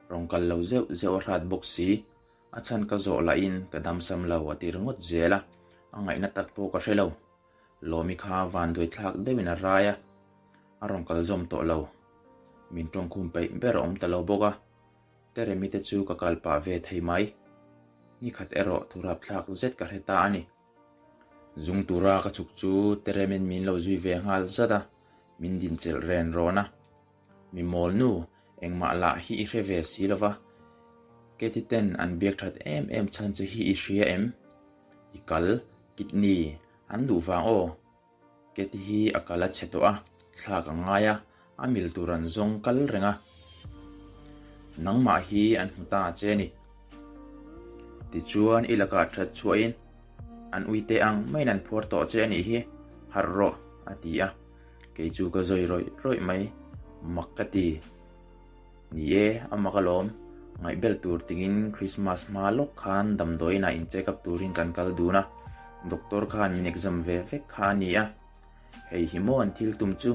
rawn kal lo zeuh zeuh a hrat bawk si. A chhan ka zawh lahin ka damsam lo a ti ringawt zel a, a ngaihna tak pawh ka hre lo. Lawmi kha vanduai thlak deuhin a rai a, a rawn kal zawm tawh lo. Min tawngkhum peih ber a awm ta lo bawk a, Teremi te chu ka kal pah ve thei mai. Nikhat erawh thu rapthlak zet ka hre ta a ni. Zung tura ka chhuk chu Teremin min lo zui ve nghal zat a, min dinchelh ren rawn a. Mi mawl nu, engmah lah hi i hre ve si lo va, Katie ten an biak that em em chhan che hi i hria em? I kal, kidney, an duh vang aw. Katie hi a kal a chhe tawh a, thlak a ngai a, a mil tur an zawng kal reng a. Nangmah hi an hmu ta che a ni. Tichuan i lakah that chhuahin an uite ang maiin an phuar tawh che a nih hi, harh rawh, a ti a. Kei chu ka zawi rawih rawih mai, mak ka ti. Ni e, a mak alawm. Ngaihbel tur tingin Christmas hma lawk khan damdawiinah in check up turin kan kal dun a, doctor khan min exam ve vek kha a ni a. Hei hi maw an thil tum chu?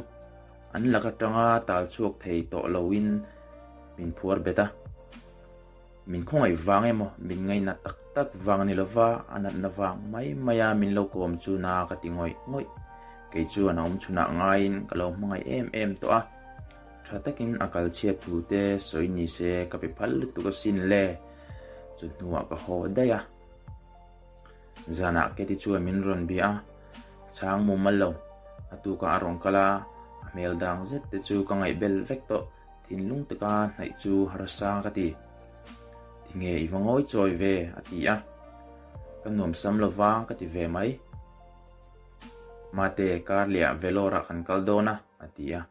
An lak atanga tal chhuak thei tawh loin min phuar bet a. Min khawngaih vang emaw, min ngaihna tak tak vang ni lova a natna vang mai maia min lo kawm chu na ka ti ngawih ngawih. Kei chuan a awm chhunah ngaiin ka lo hmangaih em em tawh a. Tha takin a kal chhiat thu te sawi ni se ka pe phal lutuk asin le. Chu hnuah ka haw daih a. Zanah Katie chuan min rawn bia a, a chhang mumal lo. A tukah a rawn kal a, a hmel dang zet te chu ka ngaihbel vek tawh. Thinlung taka hnaih chu harsa ka ti. Tinge i va ngawi chawi ve? a ti a. Ka nuam sam lo va ka ti ve mai. Mate, kar lehah Vellore ah kan kal dawn a, a ti a.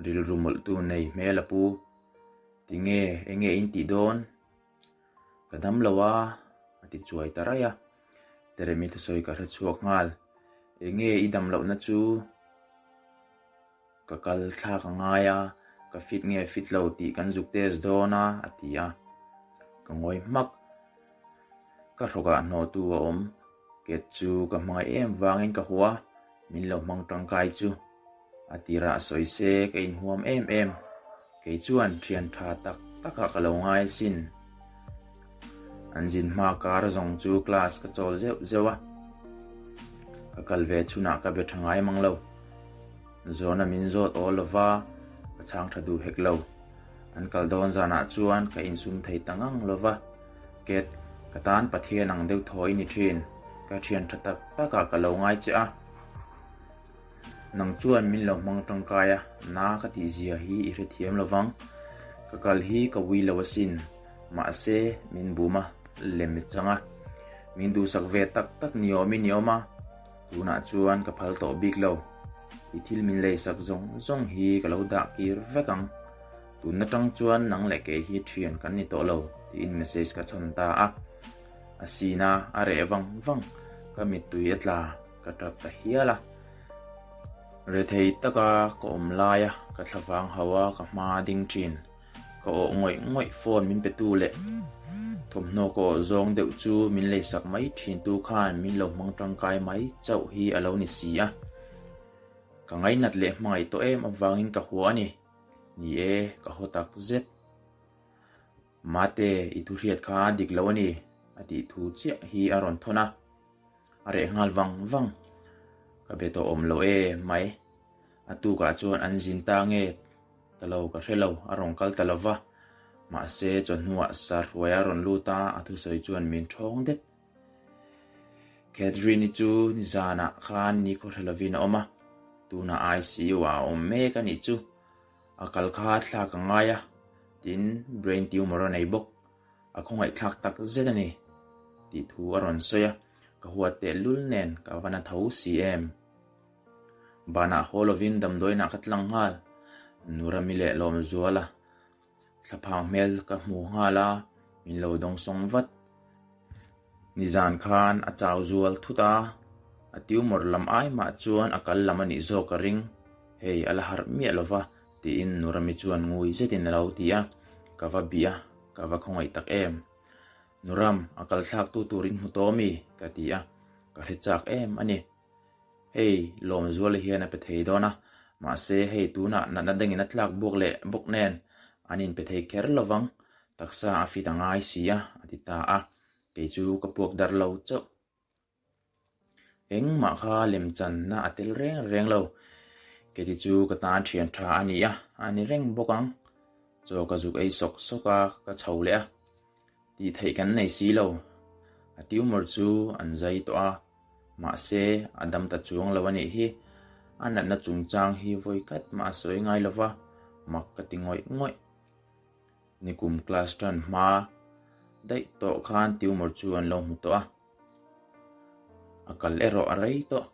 Rilru mawlhtu nei hmel a pu. Tinge, enge in tih dawn? Ka dam lo a, a ti chuai ta raih a. Teremi thusawi ka hre chhuak nghal. Enge i dam lohna chu? Ka kal thlak a ngai a, ka fit nge fit lo tih kan zuk test dawn a, a ti a. Ka ngawi hmak. Ka hrawkah hnawhtu a awm. Ket chu ka hmangaih em vangin ka hua, min lo hmang tangkai chu. A tirah sawi se ka inhuam em em. Kei chuan thian tha tak takah ka lo ngai asin. An zin hma kar zawng chu class ka chawl zeuh zeuh a. Ka kal ve chhunah ka be tha ngai mang lo. Zawhna min zawt awl lova, ka chhang tha duh hek lo. An kal dawn zanah chuan ka insum thei ta ngang lova. Ket, ka tan Pathian ang deuh thaw i ni thin. Ka thian tha tak takah ka lo ngai che a. Nang chuan min lo hmang tangkai a, na ka tih zia hi i hrethiam lo vang. Ka kal hi ka ui lo asin. Mahse, min bum a, lem i chang a. Min duhsak ve tak tak ni awm i ni awm a, tunah chuan ka phal tawh bik lo. I thil min leisak zawng zawng hi ka lo dah kir vek ang. Tun atang chuan nang leh kei hi thian kan ni tawh lo, tiin message ka chhawn ta a. A sin a, a reh vang vang. Ka mittui a tla. Ka tap ta hial a, rethei taka ka awm laia ka thlavang hauh a ka hma ding thin. Ka awh ngawih ngawih phone min pe tu leh thawmhnaw ka awh zawng deuh chu min leisak mai thin tu khan min lo hmang tangkai mai chauh hi a lo ni si a. Ka ngainat leh hmangaih tawh em avangin ka hua a ni. Ni e, ka haw tak zet. Mate, i thu hriat kha dik lo a ni, a tih thu chiah hi a rawn thawn a. A reh nghal vang vang. Ka be tawh awm lo e mai. A tukah chuan an zin ta nge ta lo ka hre lo, a rawn kal ta lo va. Mahse, chawhnuah Sarhruaia rawn lut a, a thusawi chuan min ṭhawng det. Catherine-i chu nizanah khan nikhaw hre lovin a awm a, tunah ICU-ah a awm mek a nih chu. A kal kha thlak a ngai a, tin brain tumor a nei bawk. A khawngaihthlak tak zet a ni, tih thu a rawn sawi a, ka huat tehlul nen ka va na tho si em. Banah haw lovin damdawiinah ka tlang nghal, Nurami leh Lawmzuala thlaphang hmel ka hmu nghal a, min lo dawngsawng vat. Nizan khan a chau zual thut a, a tumor lam ai mah chuan a kal lam a nih zawk ka ring, hei a la harh miah lo va, tiin Nurami chuan ngui zetin a lo ti a, ka va bih a, ka va khawngaih tak em. Nuram, a kal thlak tu turin hmu tawh mi? ka ti a, ka hre chak em a ni. Hei, Lawmzuala hian a pe thei dawn a, mahse hei tunah natna dangin a tlak buak leh bawk nen an inpe thei kher lovang, taksa a fit a ngai si a, a ti ta a, kei chu ka puak dar lo chauh. Engmah kha lemchanna a tel reng reng lo, keti chu ka tan thian tha a ni a, a ni reng bawk ang. Chaw ka zuk ei sawk sawk a, ka chho leh a, tih theih kan nei si lo. A tumor chu an zai tawh a, mahse a dam ta chuang lo a nih hi. A natna chungchang hi vawi khat mah a sawi ngai lo va, mak ka ti ngawih ngawih. Nikum class tan hma daih tawh khan tumor chu an lo hmu tawh a, a kal erawh a rei tawh.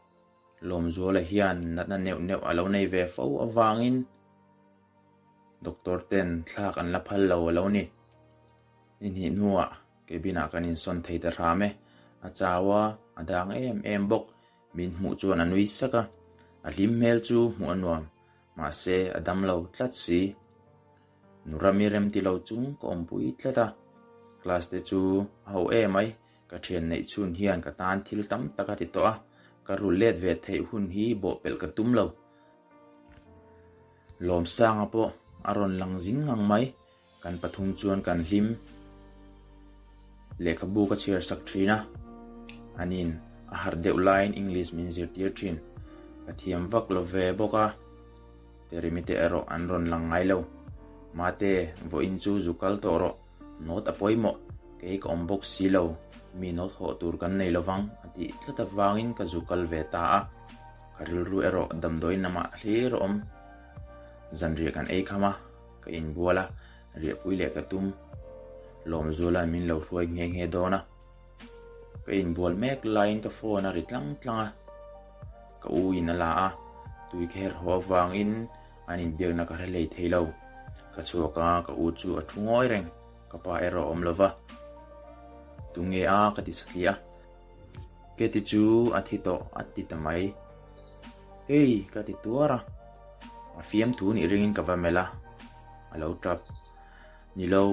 Lawmzuala hian natna neuh neuh a lo nei ve fo avangin doctor ten thlak an la phal lo a lo ni. Ni hnih hnuah cabin ah kan insawn thei ta hram e. A chau a, a dang em em bawk. Min hmuh chuan a nui sak a, a hlim hmel chu hmuh a nuam. Mahse a dam lo tlat si. Nurami rem ti lo chung ka awmpui tlat a. Class te chu a ho em ai. Ka thian neih chhun hian ka tan thil tam tak a ti tawh a, ka rul let ve theih hun hi bawhpelh ka tum lo. Lawmsanga pawh a rawn lang zing ngang mai, kan pathum chuan kan hlim. Lehkhabu ka chhiar sak thin a, anin a harh deuh laiin English min zirtir thin. Ka thiam vak lo ve bawk a, Teremi te erawh an rawn lang ngai lo. Mate, vawiin chu zu kal tawh rawh. Note a pawimawh, kei ka awm bawk si lo, mi note hawh tur kan nei lovang a tih tlat avangin ka zu kal ve ta a, ka rilru erawh damdawiin lamah hlir a awm. Zanriah kan ei kham a, ka inbual a, riahpui leh ka tum. Lawmzuala'n min lo hruai nghe nghe dawn a, ka inbual mek laiin ka phone a ri tlang tlang a, ka u in a la a, tui ka her haw avangin An inbiakna ka hre hlei thei lo. Ka chhuak a, ka u chu a thu ngawi reng. Ka pa erawh a awm lo va. Tunge a? ka ti satliah a. Keti chu a thi tawh a ti ta mai. Hei! ka ti tuar a. A fiamthu nih ringin ka va melh a, a lo tap. Ni lo,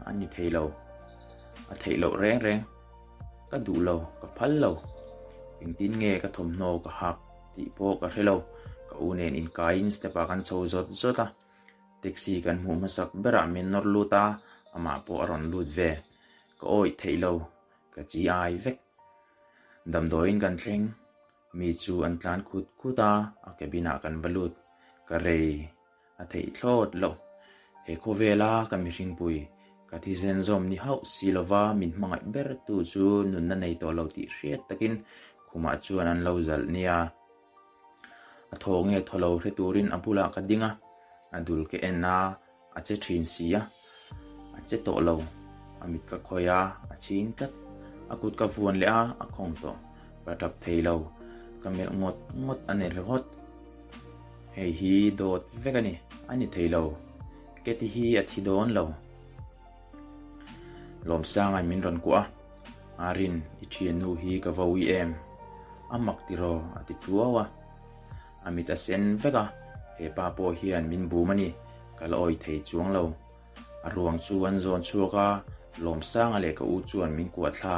a ni thei lo. A theih loh reng reng. Ka duh lo, ka phal lo. Engtin nge ka thawmhnaw ka hak tih pawh ka hre lo. Ka u nen inkaiin step ah kan chho zawt zawt a. Taxi kan hmuh hmasak berah min nawr lut a, amah pawh a rawn lut ve. Ka awih theih lo, ka chi ai vek. Damdawiin kan thleng, mi chu an tlan khut khut a, a cabin ah kan va lut. Ka rei. A theih thlawt loh. He khawvela ka mihringpui, ka thisen zawm ni hauh si lova min hmangaih ber tu chu nunna nei tawh lo tih hriat takin khumah chuan an lo zalh nia. A thaw nge thaw lo hre turin a bulah ka ding a, a dul ka en a, a che thin si a, a che tawh lo. A mit ka khawih a, a chhing tlat. A kut ka vuan leh a, a khawng tawh. Ka tap thei lo, ka melh ngawt ngawt a ni ringawt. Hei hi dawt vek a ni, a ni thei lo. Keti hi a thi dawn lo. Lawmsanga'n min rawn kuah a, Arin, i thiannu hi ka va ui em? A mak tiraw? a ti tuau a. A mit a sen vek a, he pa pawh hian min bum a ni, ka la awi thei chuang lo. A ruang chu an zawn chhuak a, Lawmsanga leh ka u chuan min kuah thla.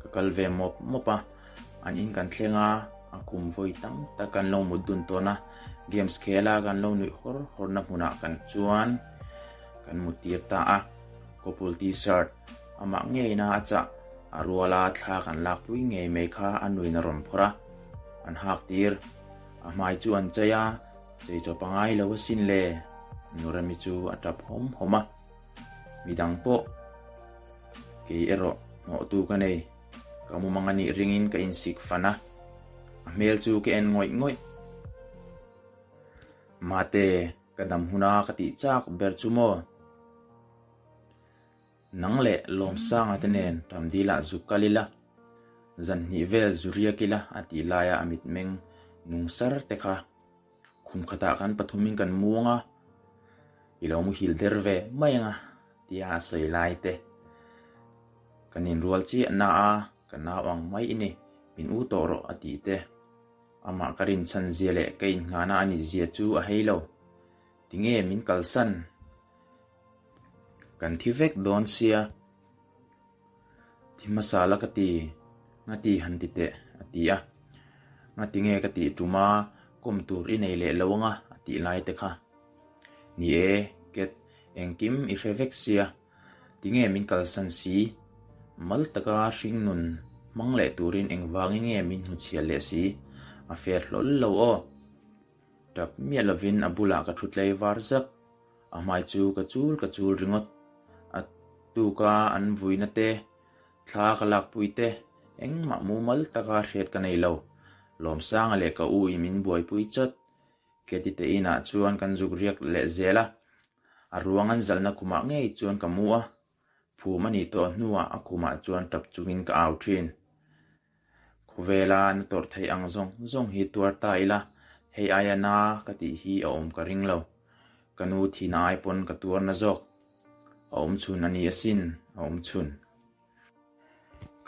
Ka kal ve mawp mawp a, an in kan thleng a, a kum vawi tam tak kan lo mut dun tawn a, games khel a kan lo nuih hawr hawr na hmunah kan chuan kan mut tir ta a, couple t-shirt amah ngeina a chah, a ruala thla kan lakpui ngei mai kha a nuin a rawn phawrh a, an hak tir. A hmai chu an chei a. Chei chawp a ngai lo asin le, Nurami chu a tap hawm hawm a. Midang pawh kei erawh hnawhtu ka nei, ka mumang a nih ringin ka insik fan a, a hmel chu ka en ngawih ngawih. Mate, ka dam huna ka tih chak ber chu maw? Nang leh Lawmsanga te nen Ramdilah zu kal ila, zan hnih vel zu riak ila a tih laia a mitmeng nung sar te kha khum khatah kan pathumin kan muang a, i lo muhil der ve mai ang a tia a sawi lai te. Kan inrual chiah na a, ka nau ang mai i ni, min u tawh rawh a tih te. Amah ka rinchhan zia leh ka innghahna a nih zia chu a hei lo. Tinge min kalsan? Kan thi vek dawn sia, thi hmasa la ka ti, ngati han ti teh a ti a. Ngati nge ka tih tum a, kawm tur i nei leh lo anga a tih lai te kha. Ni e, Cat, engkim i hre vek sia, tinge min kalsan si? Mal taka hringnun hmang leh turin engvangin nge min hnuchhiah leh si? A fair hlawl lo aw. Tap miah lovin a bulah ka thu tlei var zak. A hmai chu ka chul ka chul ringawt. A tuka an vuina te, Thla ka lakpui te, engmah mumal taka hriat ka nei lo. Lawmsanga leh ka u in min buaipui chawt. Keti te inah chuan kan zuk riak leh zel a, a ruang an zalhna khumah ngei chuan ka mu a, phum a nih tawh hnuah a khumah chuan tap chungin ka au thin. Khawvela na tawrh theih ang zawng zawng hi tuar ta ila, hei aia na ka tih hi a awm ka ring lo. Ka nu thihna ai pawn ka tuar na zawk. A awm chhun a ni asin, a awm chhun.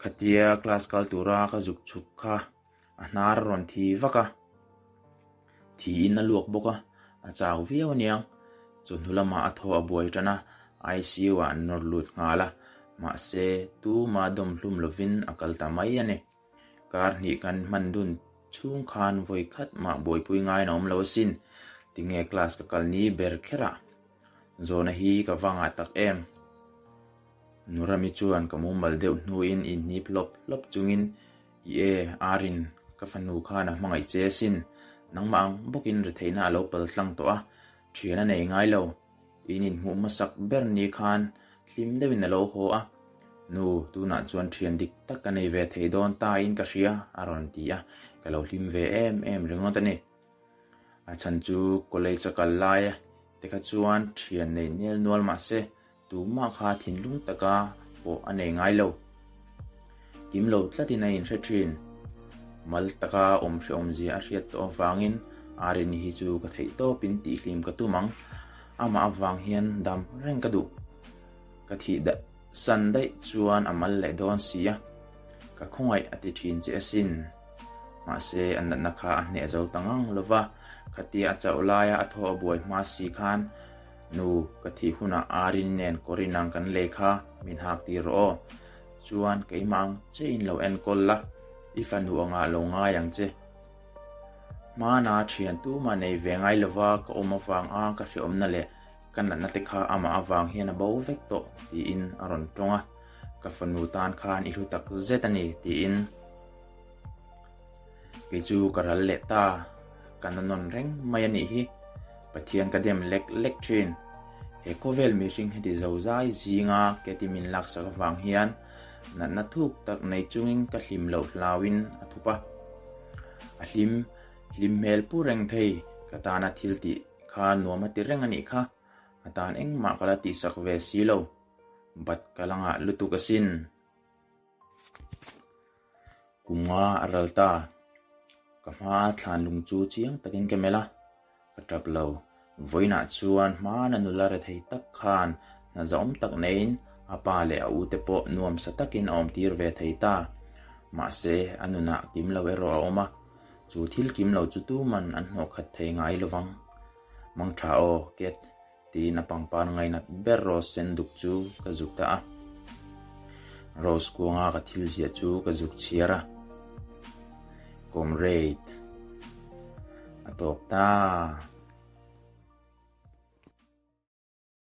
Khatia class kal tura ka zuk chhuk kha a hnar a rawn thi vak a, thiin a luak bawk a, a chau viau aniang. Chawhnu lamah a thaw a buai tan a, ICU ah an nawr lut nghal a, mahse tuma dawm hlum lovin a kal ta mai a ni. Kar hnih kan hman dun chhung khan vawi khat mah buaipui ngaiin a awm lo asin, tinge class ka kal ni ber kher a? Zawhna hi ka va ngah tak em? Nurami chuan ka mumal deuh hnuin inhnip hlawp hlawp chungin, I e, Arin, ka fanu khan a hmangaih che asin. Nangmah ang bawkin retheihna a lo pal tlang tawh a, thian a nei ngai lo. In inhmuh hmasak ber ni khan hlim deuhin a lo haw a. Nu, tunah chuan thian dik tak ka nei ve thei dawn ta in ka hria, a rawn ti a, ka lo hlim ve em em ringawt a ni. A chhan chu college a kal lai te kha chuan thian nei nel nual mah se, Tumah kha thinlung taka pawh a nei ngai lo. Kim lo tlatin a inhre thin. Mal taka awm hrehawmzia a hriat tawh avangin Arini hi chu ka theih tawpin tihhlim ka tum ang. Amah avang hian dam reng ka duh. Ka thih san daih chuan a mal leh dawn si a, ka khawngaih a ti thin che asin. Mahse a natna kha a hneh zo ta ngang lo va, khatia a chauh laia a thaw a buai hma si khan Nu, ka thih hunah Arin nen Corinne ang kan lei kha min hak tir rawh aw. Chuan keimah ang che in lo enkawl la, i fanu angah lo ngai ang che. Hmana thian tumah nei ve ngai lova ka awm avang a ka hreawmna leh ka natna te kha amah avang hian a bo vek tawh tiin a rawn tawng a, ka fanu tan khan i hlu tak zet a ni tiin. Kei chu ka ral leh ta, ka na nawn reng mai a nih hi. Pathian ka dem lek lek thin. He khawvel mihring heti zo zai zinga Katie min laksak avang hian natna thuk tak nei chungin ka hlim loh hlauin a thup a. A hlim, hlim hmel pu reng thei, ka tana thil tih kha nuam a ti reng a nih kha. A tan engmah ka la tihsak ve si lo. Bat ka la ngah lutuk asin. Kum nga a ral ta. Ka hma thlan lung chu chiang takin ka melh a, ka tap lo. Vawiinah chuan hmana nula rethei tak khan hna zahawm tak neiin a pa leh a ute pawh nuamsa takin a awmtir ve thei ta. Mahse, a nunah kim lo erawh a awm a, chu thil kim lo chu tuman an hnawhkhat thei ngai lovang. Mangtha aw, Cat. Tiin a pangpar ngainat ber Rose sen duk chu ka zuk ta a. Rose kuanga ka thil ziah chu ka zuk chhiar a. Comrade. A tawp ta.